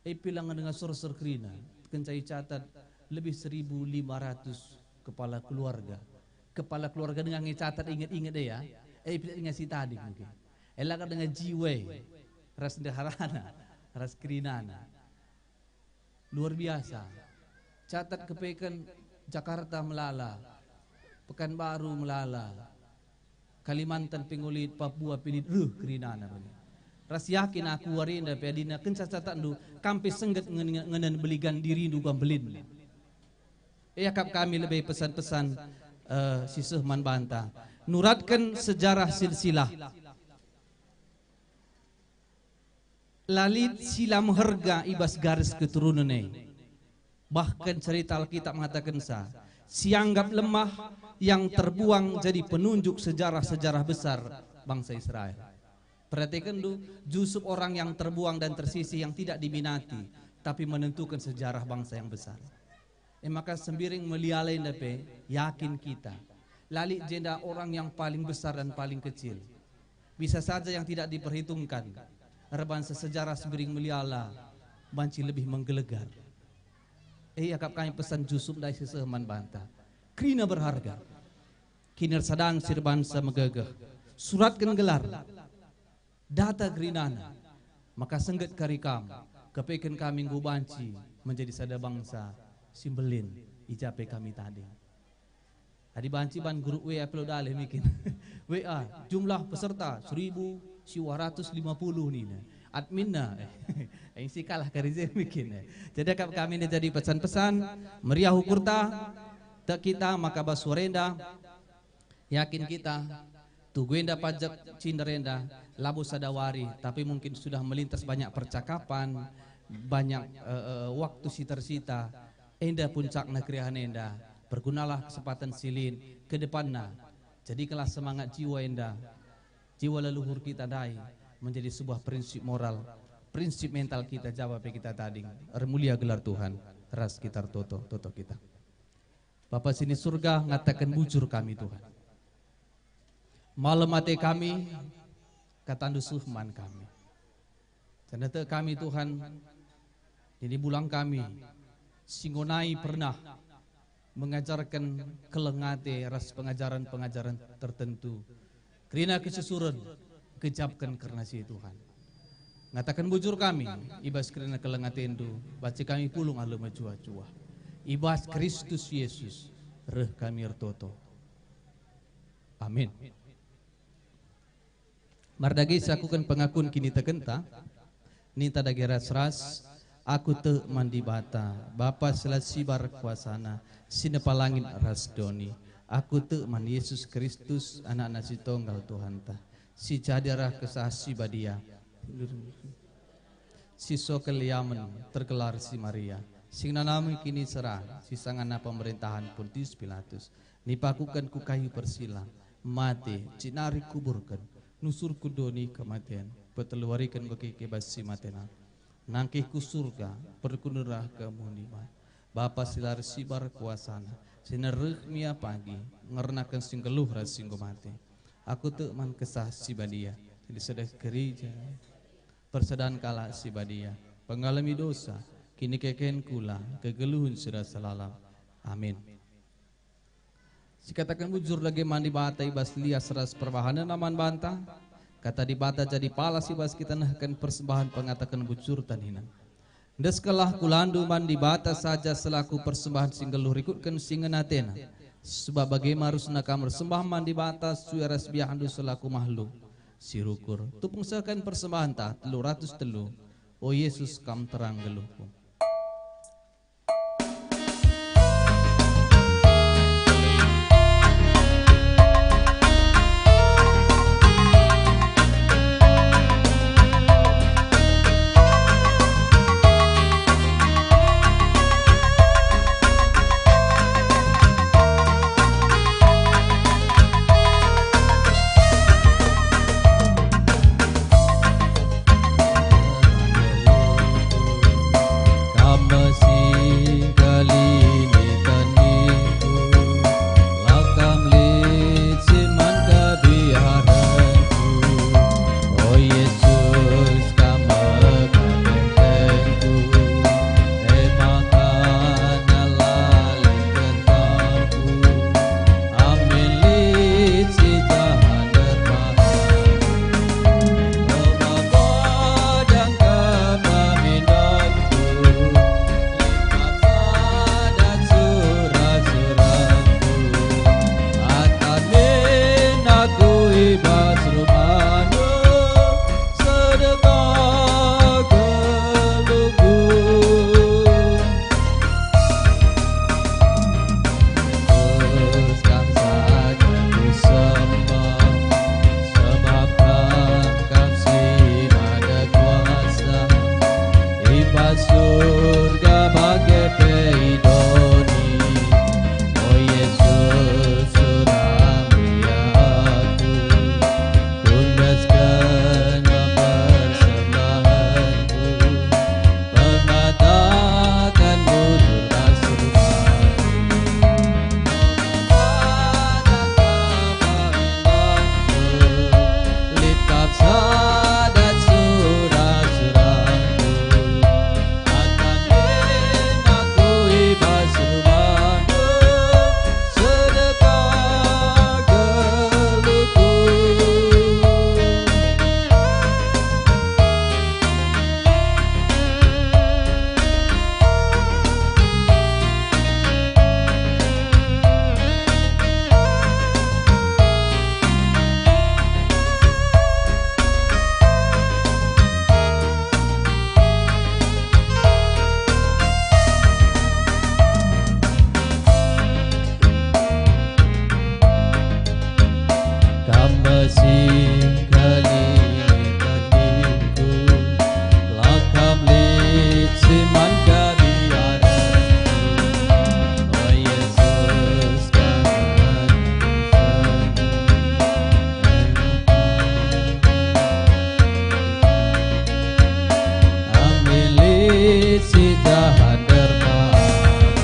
E, pila nge denga sorsor kerina, kenca icatat lebih seribu lima ratus kepala keluarga. Kepala keluarga denga nge catat inget-inget e ya. E, pila denga si tading mungkin. E, la ka denga jiwa e, ras ndeharana, ras kerinana. Luar biasa. Catat kepeken Jakarta melala, Pekanbaru melala, Kalimantan pe enggo lit, Papua pe lit, reh kerinana bage. Ras yakin aku wari enda pe adina kenca catatndu, kam pe sengget ngen-, ngenen beligan dirindu uga mbelin. Iakap kami lebe pesan-pesan, eh, si seh man banta. Nuratken sejarah silsilah. La lit si la meherga i bas garis keturunen e. Bahkan cerita Alkitab mengatakenca, sianggap lemah yang terbuang jadi penunjuk sejarah-sejarah besar bangsa Israel. Perhatikenndu, justru orang yang terbuang dan tersisih yang tidak diminati, tapi menentukan sejarah bangsa yang besar. E maka sembiring meliala enda pe, yakin kita. La lit jenda orang yang paling besar dan paling kecil. Bisa saja yang tidak diperhitungkan, erban sesejarah sembiring meliala banci lebih menggelegar. E, iakap kami pesan Jusup ndai si seh man banta. Kerina berharga. Kinirsadan si erbansa megegeh. Suratken gelar. Data gerinana, maka sengget kari kam, kepeken kami enggo banci menjadi sada bangsa si mbelin i ja pe kami tading. Adi banci ban grup W A pe lo dalih mikin. W A, jumlah peserta seribu siwa ratus lima puluh nina. Adminna, eh, isi kalah kari je mikin, eh. Jadi akap kami ini jadi pesan-pesan, meriah ukurta, tek kita maka bas warenda, yakin kita, tugu enda pajak cinder enda, labo sada wari, tapi mungkin sudah melintas banyak percakapan, banyak, eh, eh, waktu si tersita. Enda puncakna keriahen enda. Pergunalah kesempatan si lit ke depanna. Jadikanlah semangat jiwa enda, jiwa leluhur kita ndai menjadi sebuah prinsip moral, prinsip mental kita jaba pe kita tading. Ermulia gelar Tuhan, ras kita ertoto, toto kita. Bapa si ni Surga, ngataken bujur kami, Tuhan. Malem ate kami, katandu seh man kami. Janah tek kami, Tuhan, nini bulang kami, si enggo nai pernah mengajarken keleng ate ras pengajaren-pengajaren tertentu. Kerina kesusuren, gejapken kerna si Tuhan. Ngataken bujur kami, i bas kerina keleng atendu, banci kami pulung alu mejuah-juah. I bas Kristus Yesus, reh kami ertoto. Amin. Mardage siakuken pengakun kinitekenta, ninta dage ras-ras, aku tek man Dibata, Bapa si la sibar kuasana, si nepa langit ras doni. Aku tek man Yesus Kristus, Anakna si tonggal Tuhanta, si jadi arah Kesah Si Badia, si sokel iamen tergelar si Maria, si ngenanami kiniseran, si sangana pemerintahan Pontius Pilatus, nipakuken ku kayu persilang, mate, jenari kuburken, nusurken doni kematen, peteluariken bage ke bas si mate nari. Nangkih ku Surga, perkunerah kemuni man Bapa si la ersibar kuasana, si nereh mia pagi, ngernaken si nggeluh ras si enggo mate. Aku tek man Kesah Si Badia, jadi sedeh gereja, persadan kalak si badia, pengalemi dosa, kinikeken kula, kegeluhen si rasa lalap. Amin. Sikataken bujur dage man Dibata i bas lias ras perbahanenna man banta. Kata Dibata jadi palas i bas kita nehken persembahen pengataken bujurta nina, "Endeskenlah kulandu man Dibata saja selaku persembahen si nggeluh rikutken si ngena atena, sebab bage me arusna kam ersembah man Dibata sue ras biahndu selaku mahluk si rukur." Tupung sehken persembahenta telu ratus telu, O Yesus, Kam terang nggeluhku. Kam me si ngkelini teningku, la Kam lit si man kebiarenku. O Yesus, Kam me kapentengku, e maka nalalen gentongku. Amin lit si jahat erbahan, oba podang kepemindonku, lit kap sada sura-surangku. Atan min aku i bas rumahndu, sedekah geluhku. Yesus, Kam saja kusembah, sebab Kam, Kam si mada kuasa, i bas Surga bage pe i doni. O Yesus, suram ia aku, kuendesken persembahenku, pengataken bujur ras rumah. Lit kap sada sura-surangku, atan min aku i bas rumahndu, sedekah geluhku. Kam me si ngkelini teningku, la Kam lit si man kebiarenku. O Yesus, Kam Amin lit si jahat erbahan,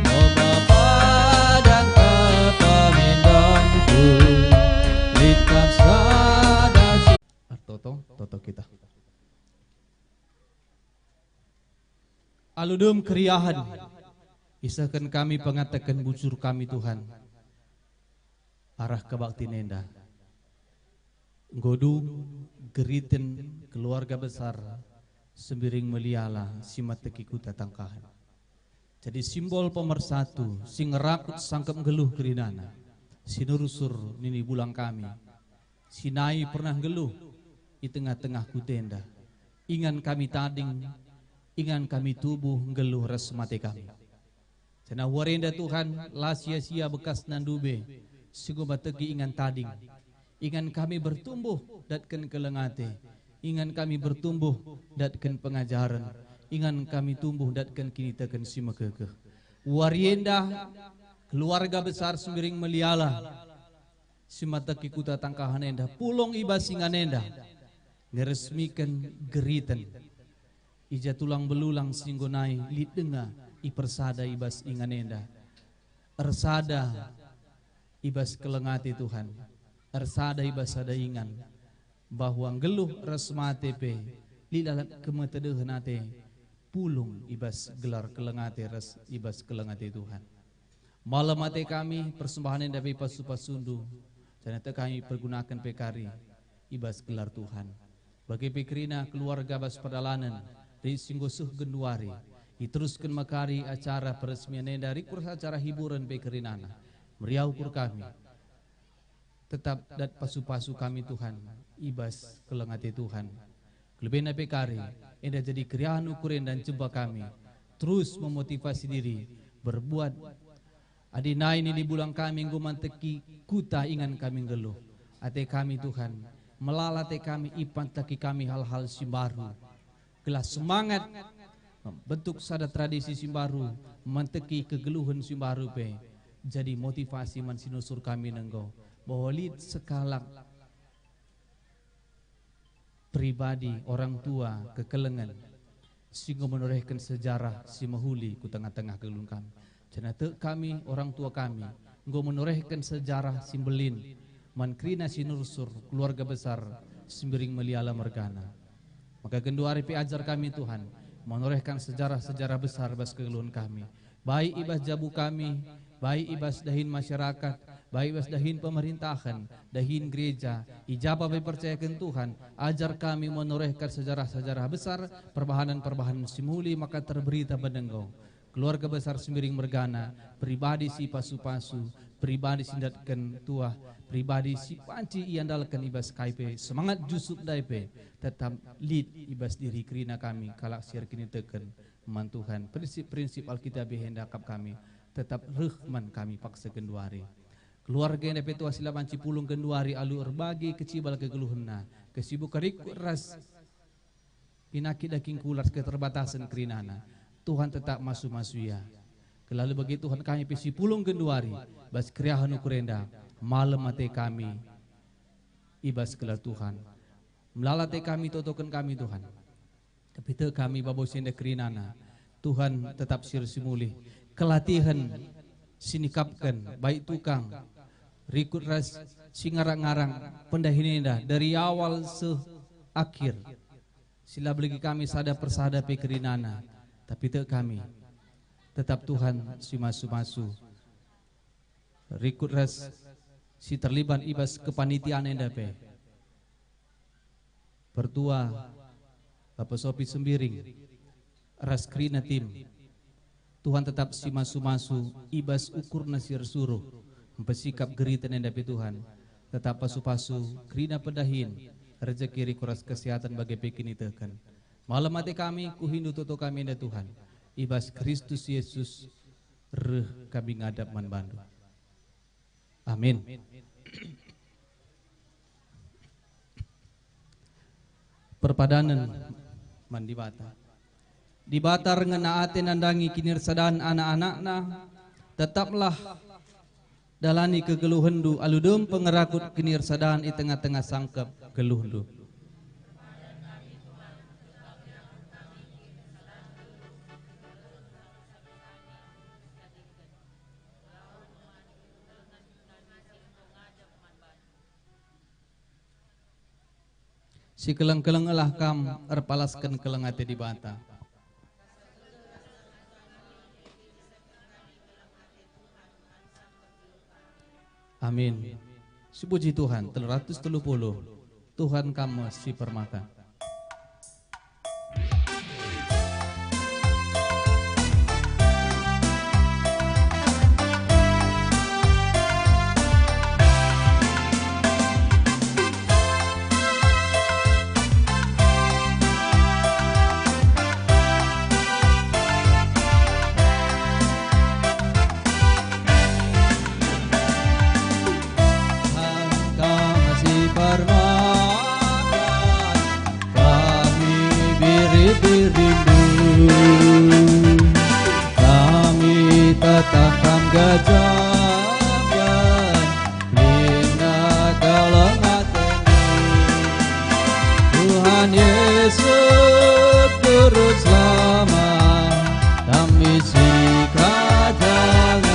oba podang kepemindonku, lit kap sada si-, Ertoto, toto kita. Alu dem keriahen, isehken kami pengataken bujur kami, Tuhan, arah kebaktin enda. Enggo dung geriten keluarga besar Sembiring Meliala si mateki kuta Tangkahan. Jadi simbol pemersatu si ngerakut sangkep nggeluh kerinana, si nursur nini bulang kami, si nai pernah nggeluh i tengah-tengah kuta enda. Ingan kami tading, ingan kami tubuh nggeluh ras mate kami. Janah wari enda, Tuhan, la sia-sia bekasna ndube si enggo mateki ingan tading. Ingan kami bertumbuh datken keleng ate. Ingan kami bertumbuh datken pengajaren. Ingan kami tumbuh datken kiniteken si mekekeh. Wari enda, keluarga besar Sembiring Meliala si mateki kuta Tangkahan enda pulung i bas ingan enda, ngeresmiken geriten. I ja tulang belulang si enggo nai lit denga ipersada i bas ingan enda. Ersada i bas keleng ate, Tuhan, ersada i bas sada ingan, bahwa nggeluh ras mate pe lit lalap kemetedehen ate pulung i bas gelar keleng ate ras i bas keleng ate, Tuhan. Malem ate kami persembahen enda pe pasu-pasundu, janah tek kami pergunaken pe kari i bas gelar Tuhan. Bage pe kerina keluarga bas perdalanen, lit si enggo seh genduari, iterusken me kari acara peresmian enda, rikut ras acara hiburen pe kerinana. Meriah ukur kami. Tetap dat pasu-pasu kami, Tuhan, i bas keleng ate Tuhan. Kelebihna pe kari, enda jadi keriahen ukur enda njempa kami terus memotivasi diri berbuat. Adi nai nini bulang kami enggo manteki kuta ingan kami nggeluh. Ate kami, Tuhan, melala ate kami, ipanteki kami hal-hal si mbaru. Gelah semangat membentuk sada tradisi si mbaru, manteki kegeluhen si mbaru pe jadi motivasi man si nusur kami nenggo, bahwa lit sekalak pribadi, orang tua, kekelengen si enggo menorehken sejarah si mehuli ku tengah-tengah kegeluhen kami. Janah tek kami, orang tua kami, enggo menorehken sejarah si mbelin man kerina si nursur keluarga besar Sembiring Meliala mergana. Maka genduari pe ajar kami, Tuhan, menorehken sejarah-sejarah besar bas kegeluhen kami, baik i bas jabu kami, baik i bas dahin masyarakat, baik i bas dahin pemerintahen, dahin gereja, i ja pe ipercayaken Tuhan. Ajar kami menorehken sejarah-sejarah besar, perbahanen-perbahanen si mehuli maka terberita benenggo. Keluarga besar Sembiring mergana, pribadi si pasu-pasu, pribadi si ndatken tuah, pribadi si banci iandalken i bas kai pe, semangat Jusup ndai pe, tetap lit i bas diri kerina kami kalak si erkiniteken man Tuhan. Prinsip-prinsip Alkitab enda akap kami, tetap reh man kami paksa genduari. Keluarga enda pe tuah si la banci pulung genduari alu erbage kecibal kegeluhenna, kesibuken rikut ras pinakit daging kula ras keterbatasen kerinana. Tuhan tetap masu-masu ia. Kelalu bagi Tuhan kami pe si pulung genduari, bas keriahen ukur enda, malem ate kami i bas gelar Tuhan. Melala ate kami totoken kami, Tuhan. Tapi tek kami babo si enda kerinana, Tuhan tetap si ersimulih. Kelatihen si nikapken, baik tukang, rikut ras si ngarang-ngarang pendahin enda, dari awal seh akhir. Si la belegi kami sada persada pe kerinana, tapi tek kami, tetap Tuhan si masu-masu. Rikut ras si terlibat i bas kepanitiaan enda pe. Pertua, Bapa Sopi Sembiring, ras kerina tim. Tuhan tetap si masu-masu i bas ukurna si ersuruh, mpesikap geriten enda pe Tuhan. Tetap pasu-pasu kerina pendahin, rejeki rikut ras kesehatan bage pe kiniteken. Malem ate kami, kuhindu toto kami enda Tuhan, i bas Kristus Yesus reh kami ngadap man bandu. Amin. Perpadanen man Dibata. Dibata erngena ate nandangi kinirsadan anak-anakNa, tetaplah dalani kegeluhenndu alu dem pengerakut kinirsadan i tengah-tengah sangkep geluhndu. Sikeleng-kelengelah kam erpalasken keleng ate Dibata. Amin. Sipuji Tuhan, telu ratus telu puluh. Tuhan kam me si permata. Tuhan kami si permata, kami biri-birindu. Kami tetap kam gajakan, lina kaleng atendu. Tuhan Yesus, turut selamat kami si kajangandu.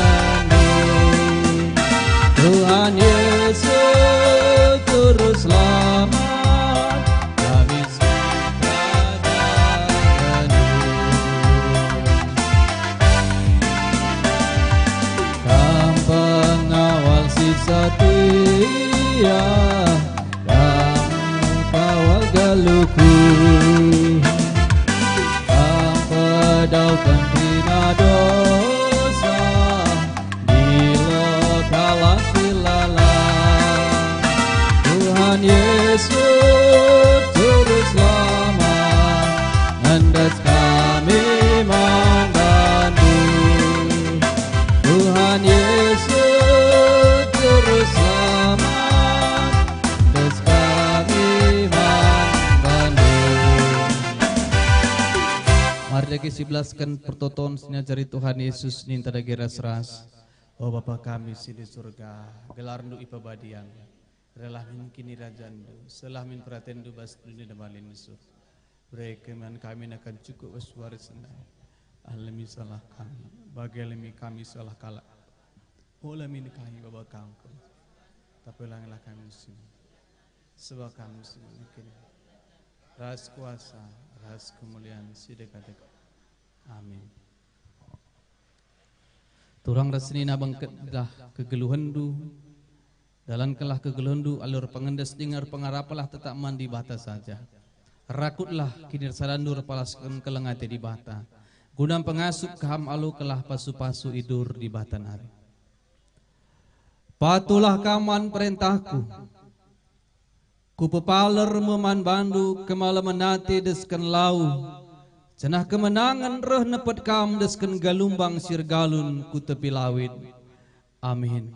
Tuhan Yesus, turut selamat kami si kajangandu. Luku, ampedauken kerina dosa, dilo kalak dilala. Tuhan Yesus, Juru Selamat, endas kami man bandu. Tuhan Yesus, Juru Selamat, endas kami man bandu. Mari dage sibelasken pertoton si niajari Tuhan Yesus ninta dage ras-ras. O Bapa kami si di Surga, gelarNdu ipebadian. Rehlah min kinirajanNdu, seh lah min peratenNdu bas doni enda bali i Surga. Bereken man kami nakan cukup bas wari si ndai. Alemi salah kami, bage alemi kami salah kalak. Ola min kami baba Kam ku, tapi ulangilah kami musim. Sebab Kam musim neken ras kuasa, ras kemulian si deka-deka. Amin. Turang ras senina bengketlah kegeluhenndu, dalankenlah kegeluhenndu alu erpengendes dingen erpengarapenlah tetap man Dibata saja. Rakutlah kinirsadanndu erpalasken keleng ate Dibata, guna pengasup kam alu kelah pasu-pasu idur Dibata nari. Patuhlah kam man perentahku. Kupepaler me man bandu kemalemen ate desken lau, janah kemenangen reh nepet kam desken galumbang si ergalun ku tepi lawit. Amin.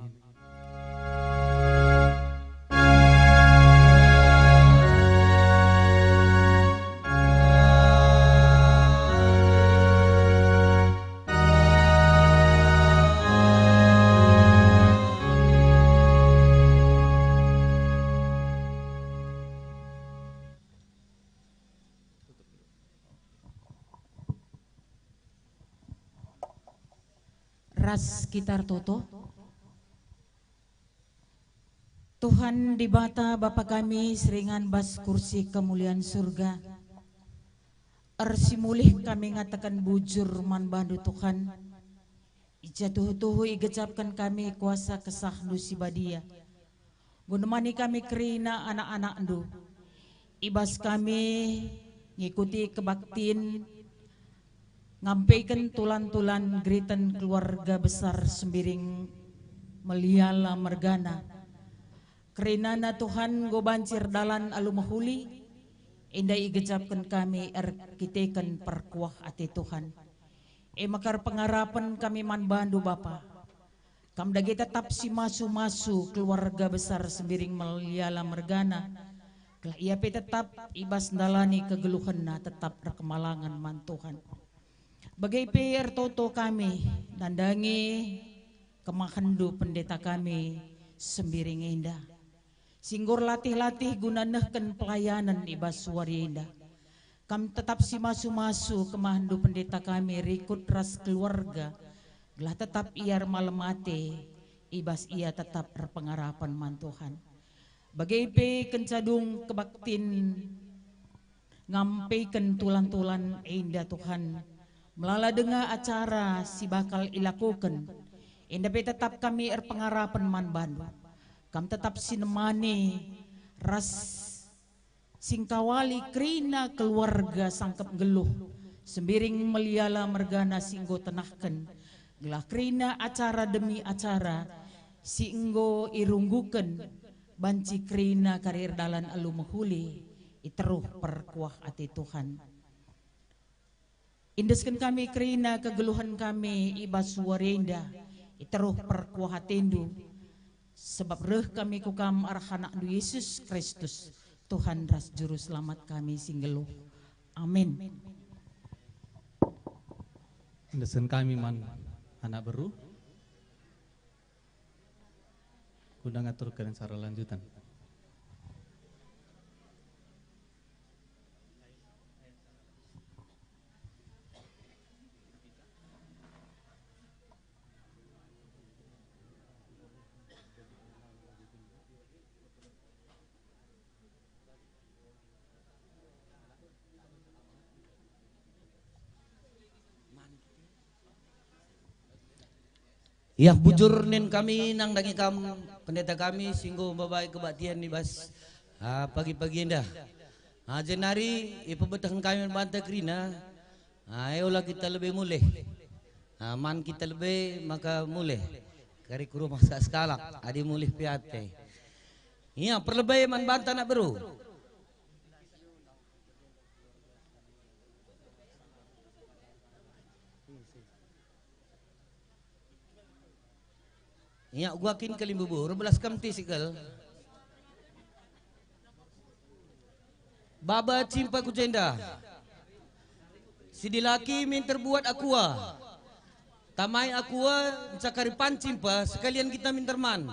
Ras kita ertoto. Tuhan Dibata, Bapa kami si ringan bas kursi kemulian Surga, ersimulih kami ngataken bujur man bandu, Tuhan. I ja tuhu-tuhu igejapken kami kuasa KesahNdu si badia, guna nemani kami kerina anak-anakNdu. I bas kami ngikuti kebaktin, ngampeken tulan-tulan geriten keluarga besar Sembiring Meliala mergana. Kerinana Tuhan enggo banci erdalan alu mehuli, enda igejapken kami erkiteken perkuah ate Tuhan. E maka erpengarapen kami man bandu, Bapa. Kam dage tetap si masu-masu keluarga besar Sembiring Meliala mergana, gelah ia pe tetap i bas ndalani kegeluhenna tetap erkemalangen man Tuhan. Bage pe ertoto kami nandangi kemahenNdu pendeta kami Sembiring enda, si enggo erlatih-latih guna nehken pelayanen i bas wari enda. Kam tetap si masu-masu kemahenNdu pendeta kami rikut ras keluarga, gelah tetap ia ermalem ate, i bas ia tetap erpengarapen man Tuhan. Bage pe kenca dung kebaktin ngampeken tulan-tulan enda, Tuhan, melala denga acara si bakal ilakoken, enda pe tetap kami erpengarapen man bandu. Kam tetap si nemani ras si ngkawali kerina keluarga sangkep nggeluh, Sembiring Meliala mergana si enggo tenahken, gelah kerina acara demi acara si enggo irungguken, banci kerina kari erdalan alu mehuli i teruh perkuah ate Tuhan. Endesken kami kerina kegeluhen kami i bas wari enda, i teruh perkuah ateNdu, sebab reh kami ku Kam arah AnakNdu Yesus Kristus, Tuhan ras Juru Selamat kami si nggeluh. Amin. Endesken kami man anak beru. Guna ngaturken acara lanjutan. Iah bujur nin kami nandangi kam, pendeta kami, si enggo mbabai kebaktin i bas, ah, pagi-pagi enda. Ah, jenari ipebetehken kami man banta kerina. Ah, e ola kita lebe mulih. Ah, man kita lebe maka mulih. Kari ku rumah sa sekalak, adi mulih pe ate. Ia, perlebe man banta anak beru. Ia, uga kin kalimbubu, erbelas kam ti sikel. Baba cimpa ku jenda. Si dilaki minter buat akua. Tamai akua, ncakari pan cimpa, sekalian kita minter man.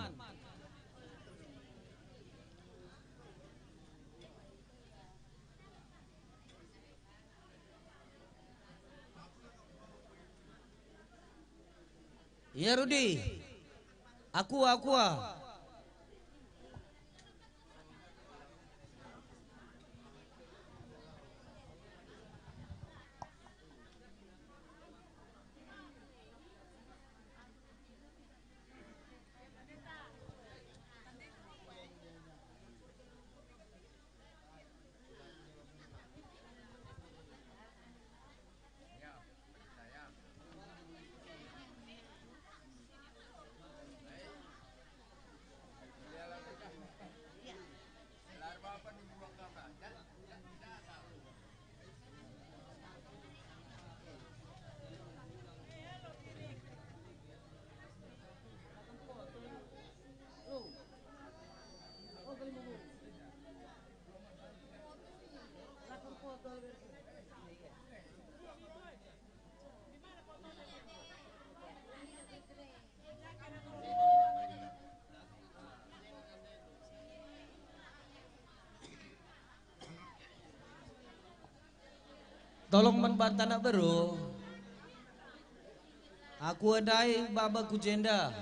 Ia, Rudi. Akua, akua. Tolong man banta anak beru. Akua ndai baba ku jenda.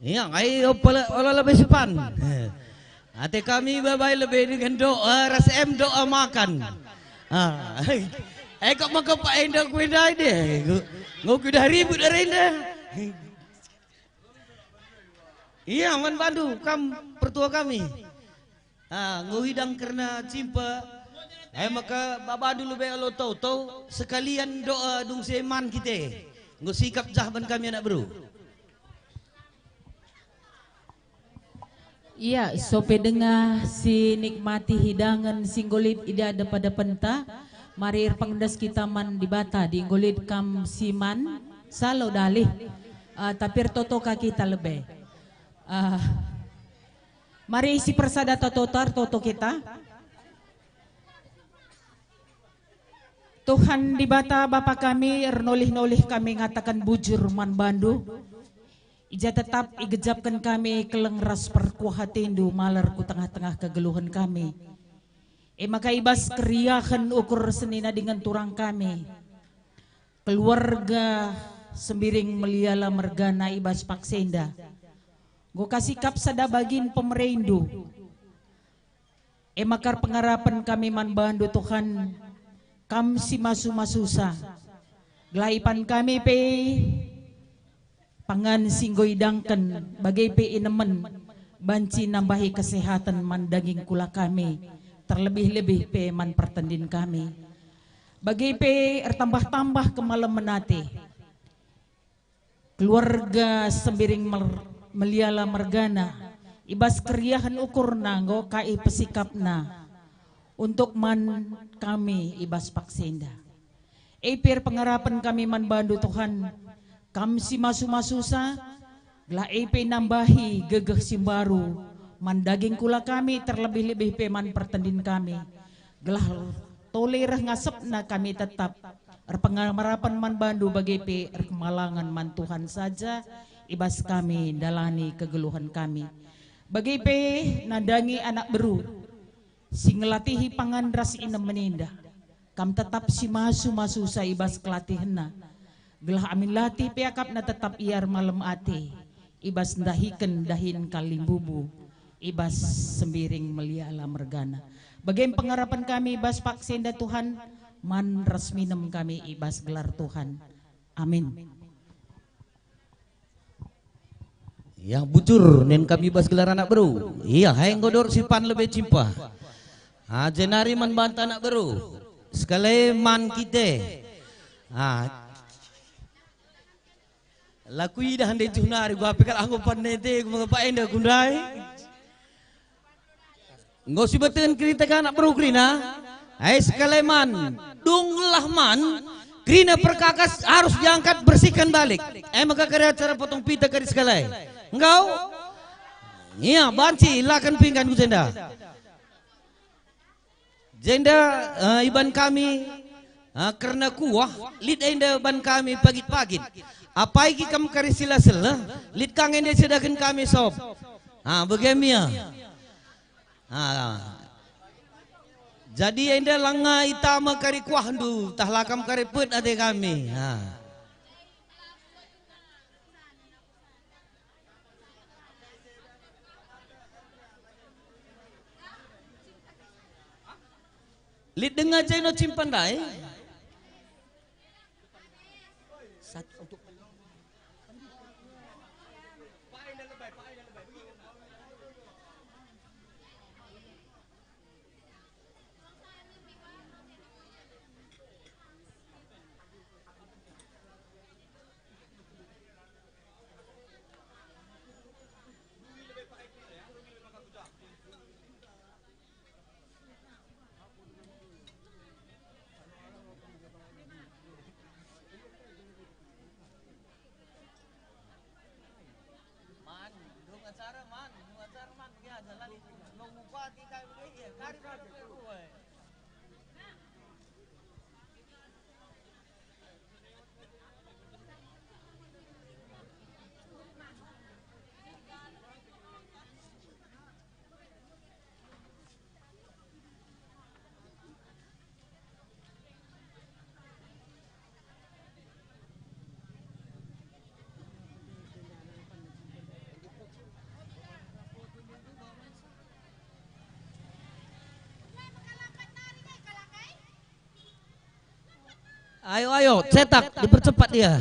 Ia, ai ola, ola lebe sipan. Ate kami babai lebe dengan doa ras em doa makan. Ah, eh, kok maka Pak enda ku enda deh. Enggo kudah ribut arenda. Ia, man bandu kam pertua kami. Ah, enggo hidang kerna cimpa. Eh, maka babandu lebe alo toto, sekalian doa dung si man kite. Enggo sikap jah ban kami anak beru. Ia, sope denga si nikmati hidangen si enggo lit i dada pada penta, mari erpengendas kita man Dibata, di enggo lit kam si man, salo dalih, ah, tapi ertoto ka kita lebe. Ah, mari si persada toto ertoto kita. Tuhan Dibata Bapa kami, ernolih-nolih kami ngataken bujur man bandu. I ja tetap igejapken kami keleng ras perkuah atendu malar ku tengah-tengah kegeluhen kami. E maka i bas keriahen ukur senina dingen turang kami, keluarga Sembiring Meliala mergana i bas paksa enda, enggo ka sikap sada bagin pemereindu. E maka erpengarapen kami man bandu, Tuhan, kam si masu-masusa. Gelah ipan kami pe pangan si enggo idangken, bage pe inemen, banci nambahi kesehaten man daging kula kami, terlebih-lebih pe man pertendin kami. Bage pe ertambah-tambah kemalemen ate. Keluarga Sembiring Mer-, Meliala mergana, i bas keriahen ukurna enggo kai pesikapna untuk man kami i bas paksa enda. E pe erpengarapen kami man bandu, Tuhan, Kam si masu-masusa, gelah e pe nambahi gegeh si mbaru man daging kula kami, terlebih-lebih pe man pertendin kami, gelah tole reh ngasepna kami tetap erpengarapen man bandu, bage pe erkemalangen man Tuhan saja i bas kami ndalani kegeluhen kami. Bage pe nandangi anak beru si ngelatihi pangan ras inem menenda, Kam tetap si masu-masusa i bas kelatihenna, gelah amin latih pe akapna tetap ia ermalem ate i bas ndahiken dahin kalimbubu i bas Sembiring Meliala mergana. Bage pengarapen kami i bas paksa enda, Tuhan, man ras minem kami i bas gelar Tuhan. Amin. Ya, bujur nen kami bas gelar anak beru. Iya, hai enggo dor si pan lebe cimpa. Ah, jenari man banta anak beru. Sekali man kite. Ah. Laku idah ndai juh nari, gua pikir anggo pan nete, gua mengapa enda kundai? Enggo sibetehen kerina anak beru kerina. Ai sekali man, dunglah man, kerina perkakas harus diangkat bersihkan balik. Ai maka kari acara potong pita kari sekali. Enggo? Ia, banci, laken pinggan ku jenda. Jenda, eh, iban kami, eh, kerna kuah, lit enda ban kami pagit-pagit. Apai ki kam kari sila seleh, lit kang enda sidaken kami sop. Ah, bage me ia. Ah. Jadi enda langa itama kari kuahndu, tah la kam kari pet ate kami. Ah. Lit denga jeno cimpa ndai? Satu untuk Man, dung acara, man, dung acara, man, bagi aja lah, long bupati kai bagi, iya, kari kari kue. Ayo, ayo, cetak, dipercepat dia.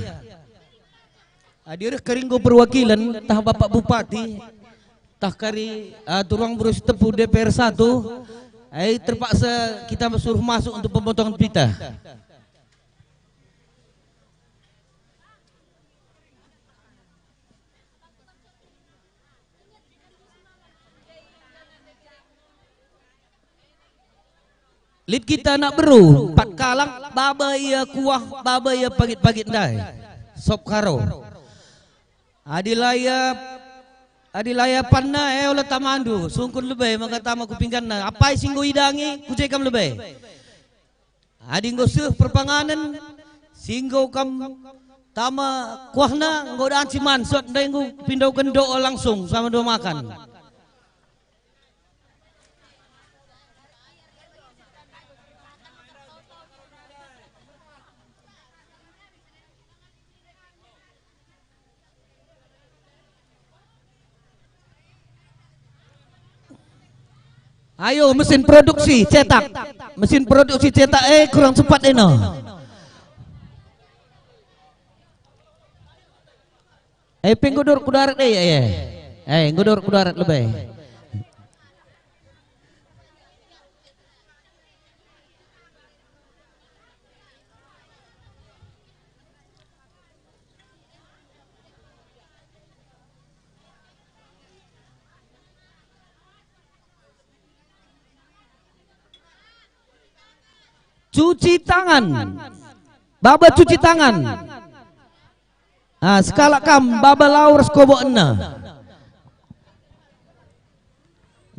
Adi reh kari enggo perwakilen, tah Bapak Bupati, tah kari, ah, Turuang Beru Sitepu D P R satu, ai terpaksa kita suruh masuk untuk pemotongan pita. Lit kita anak beru, empat kalak, baba ia kuah, baba ia pagit-pagit ndai. Sop karo. Adi la ia, adi la ia panna, eh, ola tamandu, sungkun lebe, maka tama ku pingganna. Apai si enggo idangi, ku je kam lebe. Adi enggo seh perpanganen, si enggo kam tama kuahna, enggo danci man, sot ndai enggo pindauken doa langsung sama doa makan. Ayo, mesin produksi cetak. Mesin produksi cetak, eh, kurang cepat eno. Eh, penggudur kudarat, eh, eh. Eh, enggo dorok mudarat lebe. Cuci tangan. Baba cuci tangan. Ah, sekalak kam, baba lau ras kobokenna.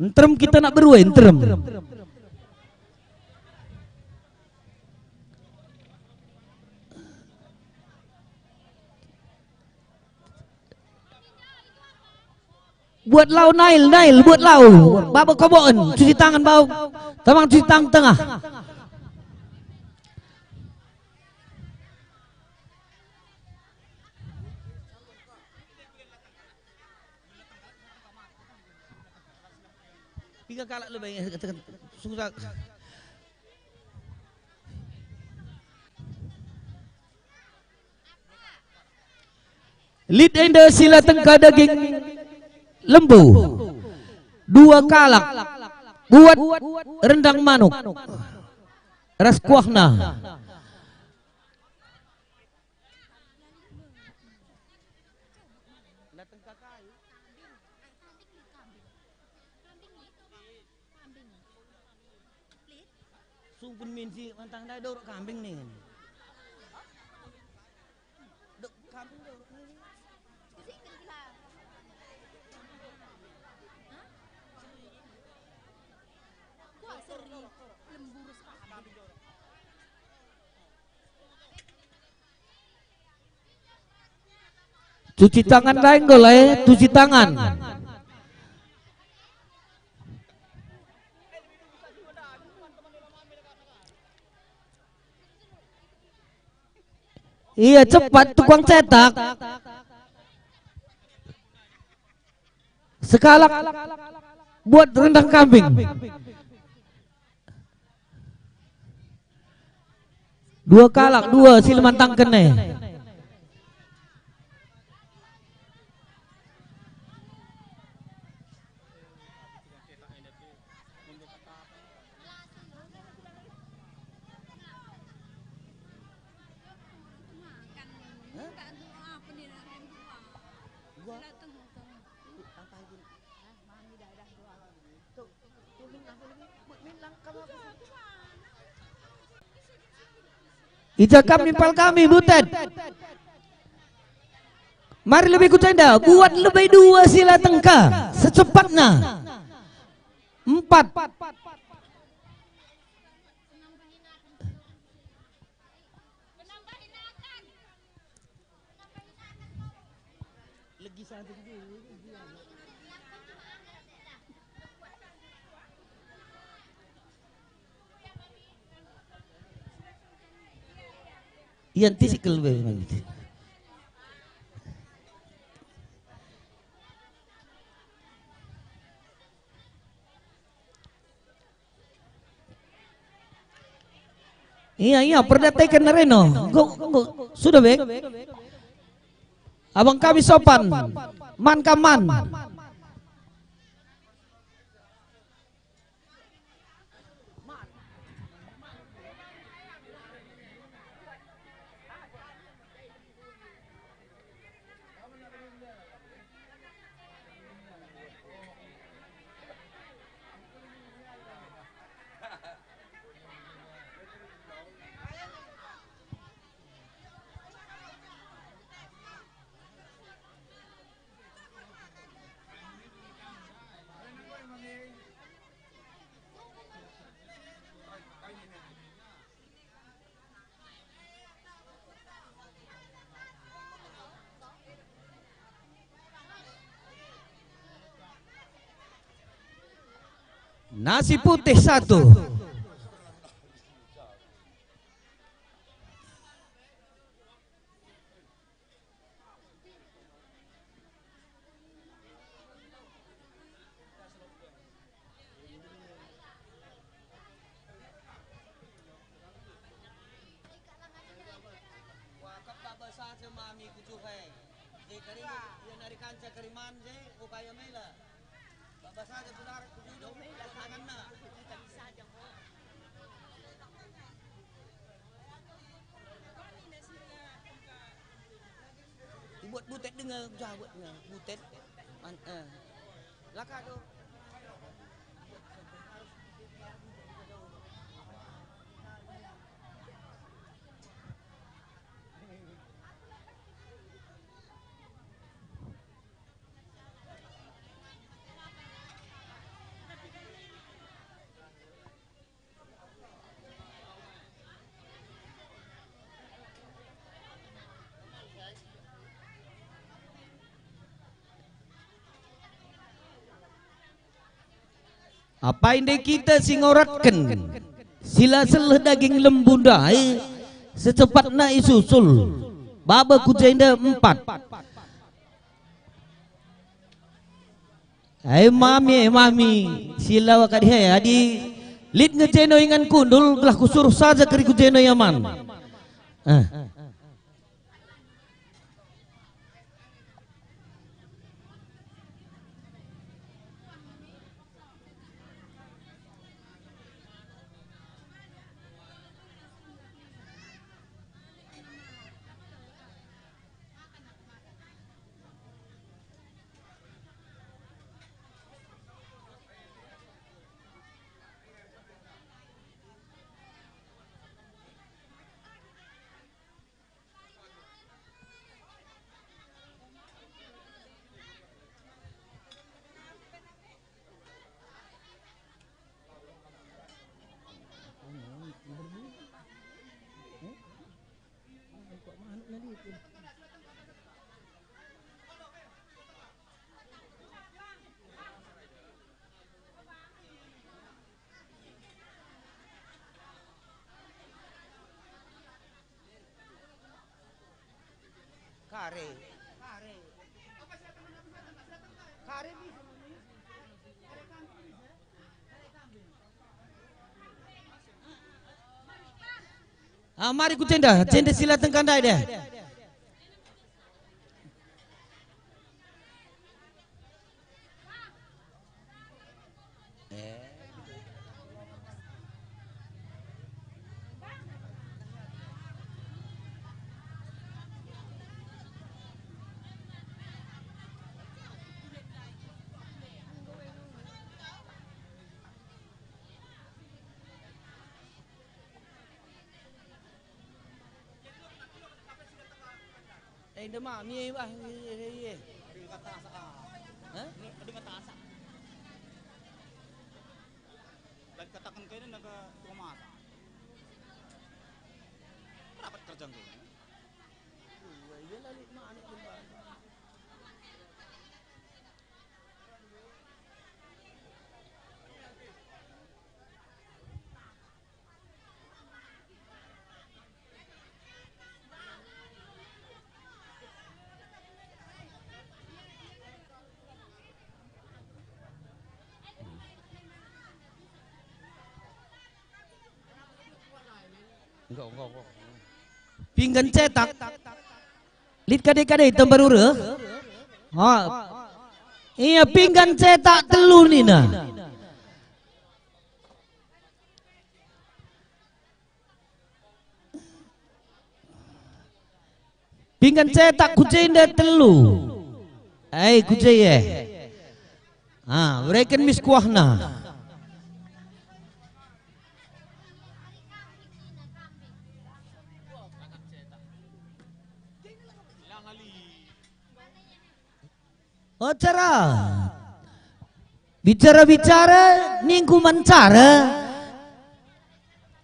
Nterem kita nak berue, nterem. Buat lau, Nail, Nail, buat lau. Baba koboken, cuci tangan bau. Tamang cuci tangan tengah. Piga kalak lebe, sungguh. Lit enda si la tengka daging lembu. Dua kalak buat rendang manuk ras kuahna. Sungkun min si mantang ndai dorok kambing nih. Dok kambing dorok nih. Cuci tangan la enggo la, eh, cuci tangan. Iya, cepat tukang cetak. Sekalak buat rendang kambing. Dua kalak, dua si lemantangken e. Ija kam nimpal kami, butet. Mari lebe ku jenda, buat lebe dua si la tengka, secepatna. Empat. Ian tisi kelbe. Iya, iya, perdateken reno. Enggo, enggo, sudah be. Abang kami sopan. Man kam man. Nasi putih satu. Wah, kap tak basa se mami kucuh e. Je kari ia nari kanca kari man je, o kaya me Ibuat butet denga, jah buat denga, butet. Man, eh. Laka do. Apai nde kita si ngoratken, si la seleh daging lembu ndai, secepatna isusul. Baba ku jenda empat. Ai mami, ai mami, si lawa kadi he, adi lit nge jeno ingan kundul, gelah kusuruh saja keri ku jeno iaman. Eh. Kare. Kare. Kare bisa. Ah, mari ku jenda, jenda sila tengkandai deh. Eh, enda mami, eh, wah, eh, eh, eh. Hah? Lagi kataken kena naga rumah. Rapat kerja gue. Iya, iya, lalu mana enda? Enggak, enggak, enggak. Pinggan cetak. Lit kade-kade tembaru reh. Ha. Iya, pinggan cetak telu nina. Pinggan cetak ku jenda telu. Eh, ku je, eh. Ah, bereken mis kuahna. Acara. Bicara-bicara ningku man cara,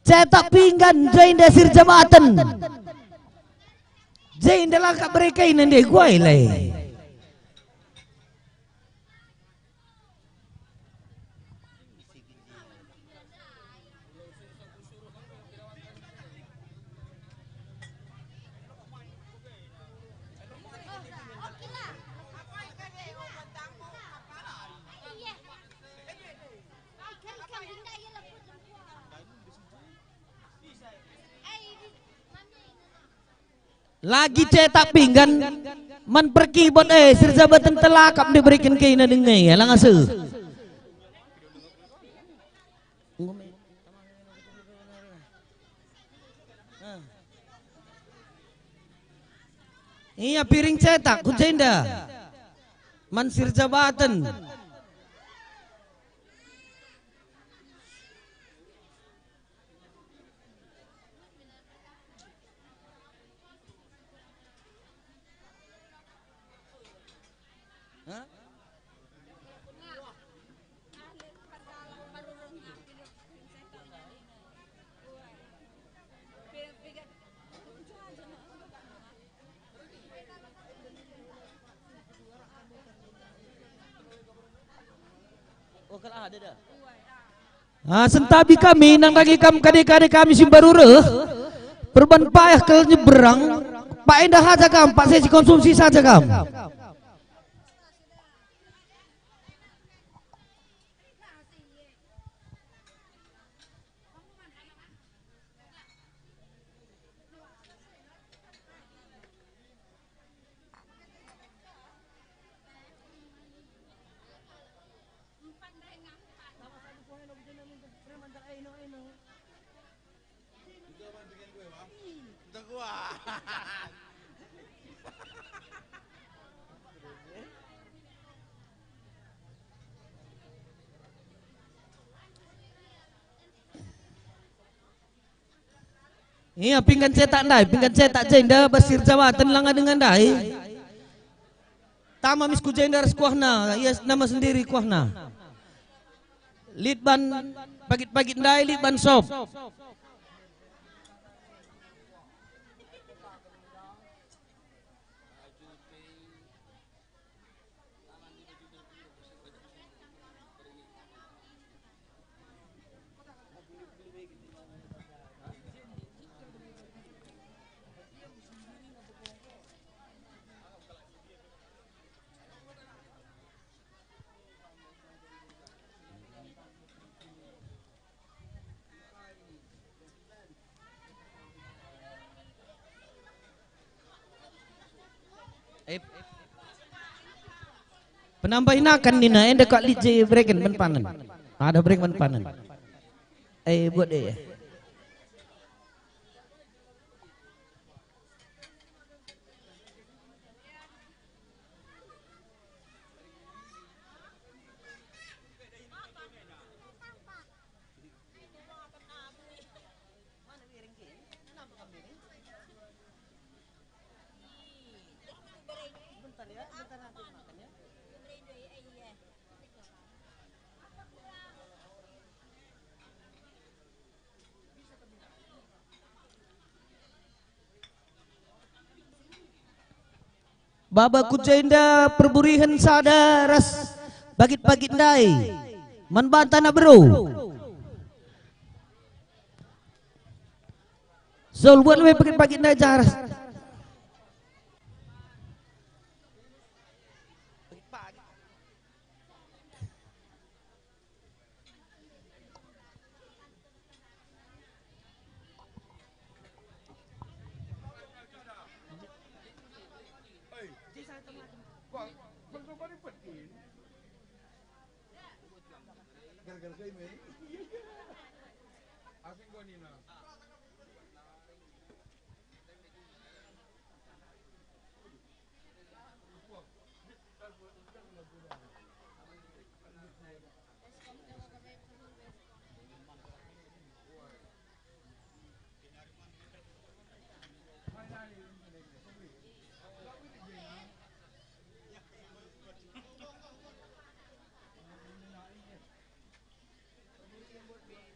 cetak pinggan jenda sirjamaten. Jenda lakap berekai nende guai lai. Lagi cetak pinggan man perkibot, eh, sirjamaten telakap nde beriken kena dengai, eh, langa seh. Ia piring cetak ku jenda. Man sirjabaten. Ah, sentabi kami nandangi kam kade-kade kami si mbaru reh. Perban payah kal nyeberang, pak enda haja kam, pak sesi konsumsi saja kam. Ia, pinggan cetak ndai, pinggan cetak jenda, basir jawaten langa dengan ndai. Tama mis ku jenda ras kuahna, ia nama sendiri kuahna. Lit ban pagit-pagit ndai, lit ban sop. Eh, penambahin akan nina, enda kak lit je bereken ben panen. Ada bereken ben panen. Eh, buat deh. Baba ku jenda perburihen sada ras pagit-pagit ndai man banta anak beru. Sol, buat lebe pagit-pagit ndai jaras. Gara-gara saya, men. Asik gua nina.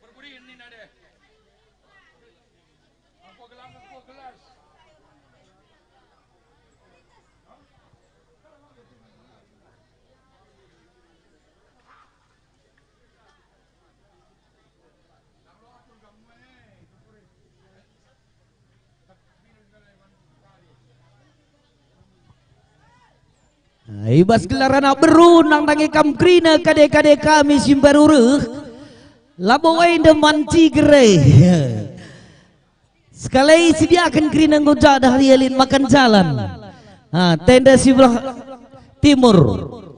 Perburin nina deh. Apa gelang, apa gelas? I bas gelar anak beru nandangi kam kerina kade-kade kami si mbaru reh, labo enda man ciger e. Sekali sediaken kerina enggo jadah lit makan jalan. Ah, tenda si belah timur.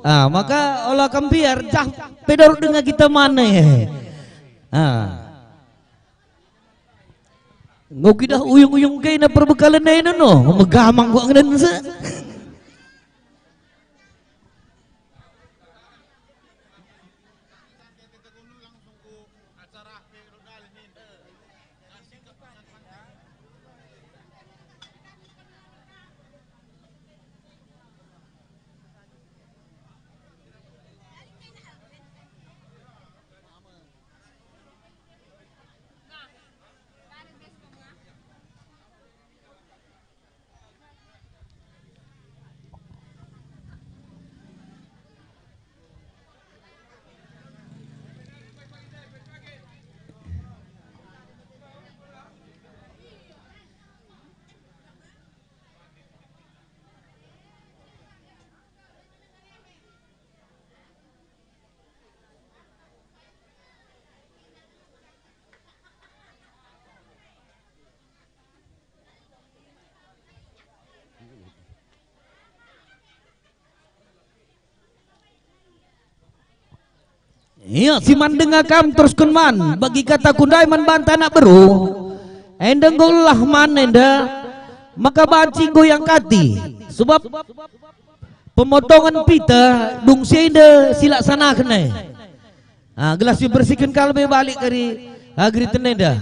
Ah, maka ola kam biar jah pedor denga kita mane. Ah. Enggo kidah uyung-uyung kena perbekalen enda no, megamang kua ngenen se. Ia, si man denga kam terusken man, bagi kataku ndai man banta anak beru. Enda enggo lah man enda, maka banci enggo iangkati. Sebab pemotongen pita dung si enda si laksanaken e. Ah, gelah si bersihken kalbe balik kari, ah, geriten enda.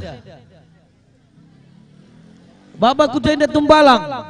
Baba ku jenda tumbalang.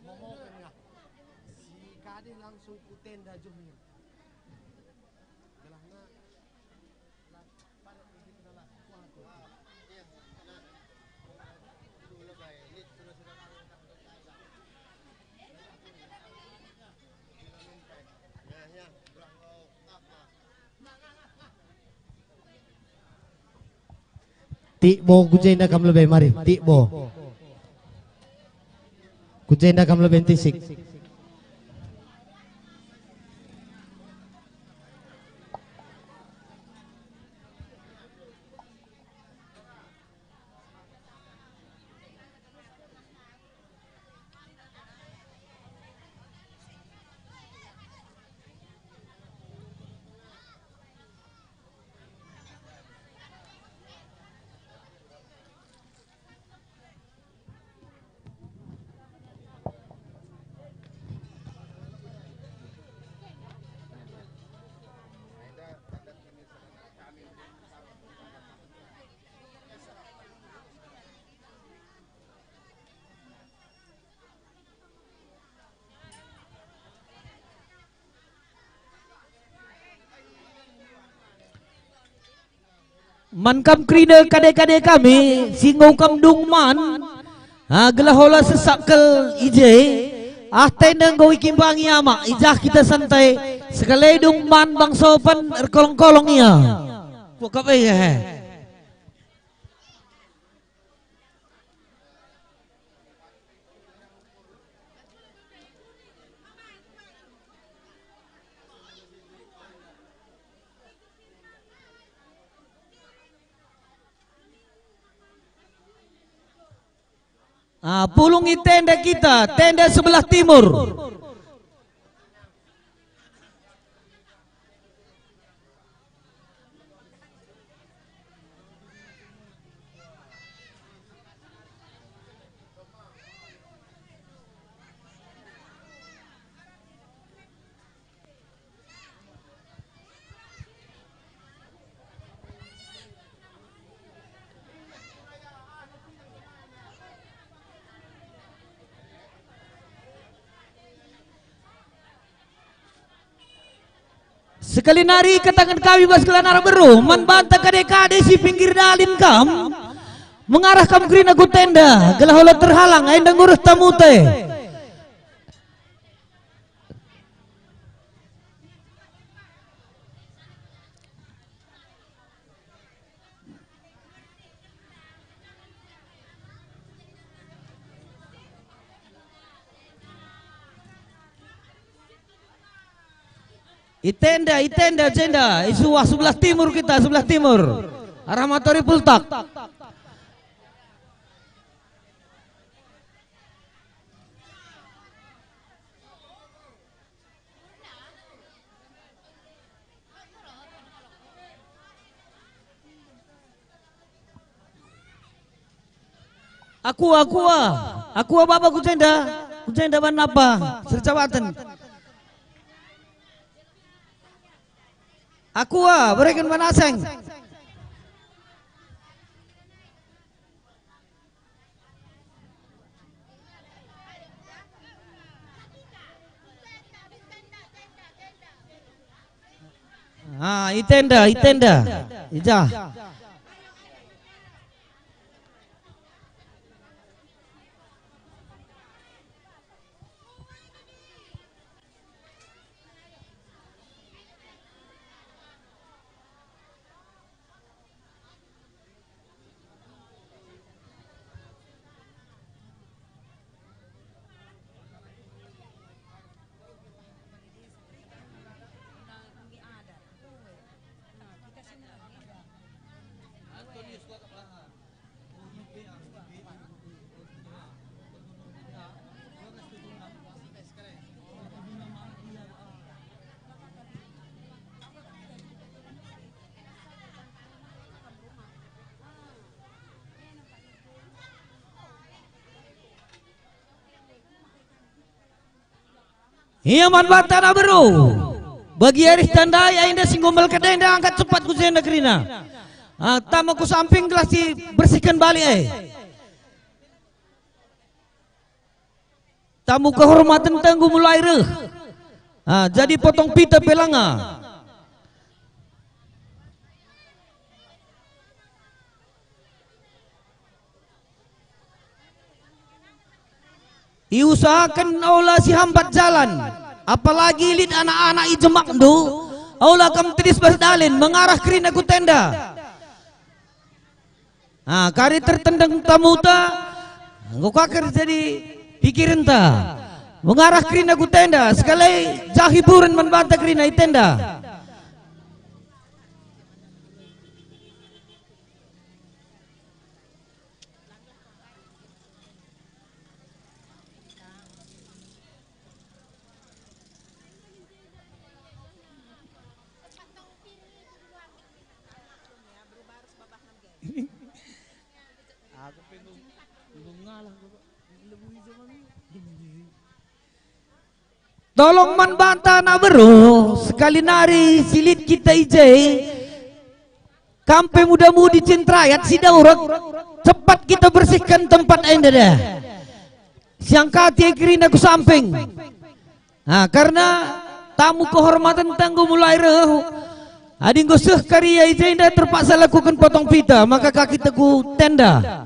Momoken nga. Si kade langsung ku tenda joh nina. Gelahna. Tikbo, ku jenda kam lebe, mari, tikbo. Ku jenda kam lebe ntisik. Man kam kerina kade-kade kami, si enggo kam dung man, ah, gelah ola sesak kal i je, ah, tenda enggo ikimbangi amak, i jah kita santai, sekali dung man bangso pan erkolong-kolong ia. Pokok e, eh. Ah, pulung i tenda kita, tenda sebelah timur. Sekali nari kataken kami bas gelar anak beru, man banta kade-kade si pinggir dalin kam, mengarah kam kerina ku tenda, gelah ola terhalang, enda ngurus tamu te. I tenda, i tenda, jenda, i suah sebelah timur kita, sebelah timur. Arah Matori Pultak. Akua, akua, akua baba ku jenda, ku jenda ban apa? Sercawaten. Akua, bereken ban aseng. Ah, i tenda, i tenda. I jah. Ia man banta anak beru. Bagi arih tandai ai enda si nggombal kedai enda angkat cepat ku jenda kerina. Ah, tama ku samping gelah si bersihken balik ai. Tamu kehormaten tenggu mulai reh. Ah, jadi potong pita pe langa. Iusahaken ola si hambat jalan, apalagi lit anak-anak i jemakndu, ola kam tedis bas dalin mengarah kerina ku tenda. Ah, kari tertendeng tamuta, enggo ka kerja di pikirenta. Mengarah kerina ku tenda, sekali jah hiburen man banta kerina i tenda. Aku pe enggo, enggo ngalah kok. Lebih zaman. Tolong man banta anak beru, sekali nari si lit kita i je. Kam pe muda-mudi cintrayat si daurek, cepat kita bersihken tempat enda deh. Siangkati kerina ku samping. Nah, karena tamu kehormaten tenggu mulai reh, Adi enggo seh kari ia i jenda terpaksa lakuken potong pita, maka ka kita ku tenda.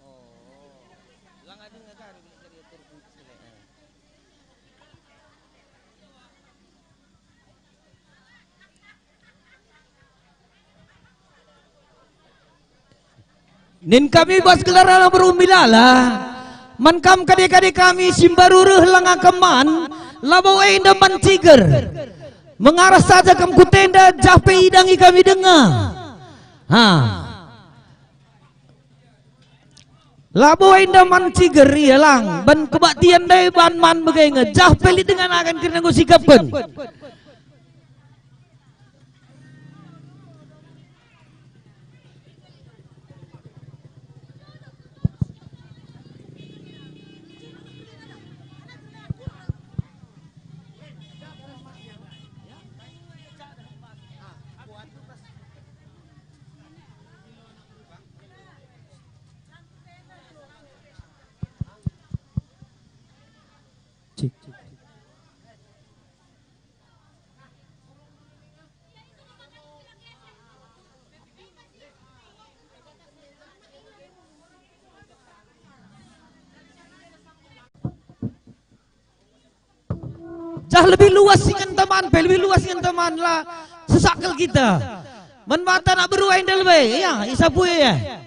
Oh, langa denga kari bilik kari atur ku sini. Nin kami bas gelar anak beru Milala, man kam kade-kade kami si mbaru reh langa keman, labo enda man ciger. Mengarah saja kam ku tenda, jah pe idangi kami denga. Ha. Labo enda man ciger ia lang, ban kebaktian ndai ban man bage nge, jah pe lit dengan akan kerina enggo sikapken. Cik, cik, cik. Jah lebih luas singen teman pe, lebih luas singen teman la sesak kal kita. Man banta anak beru enda lebe, ya, isapu ya.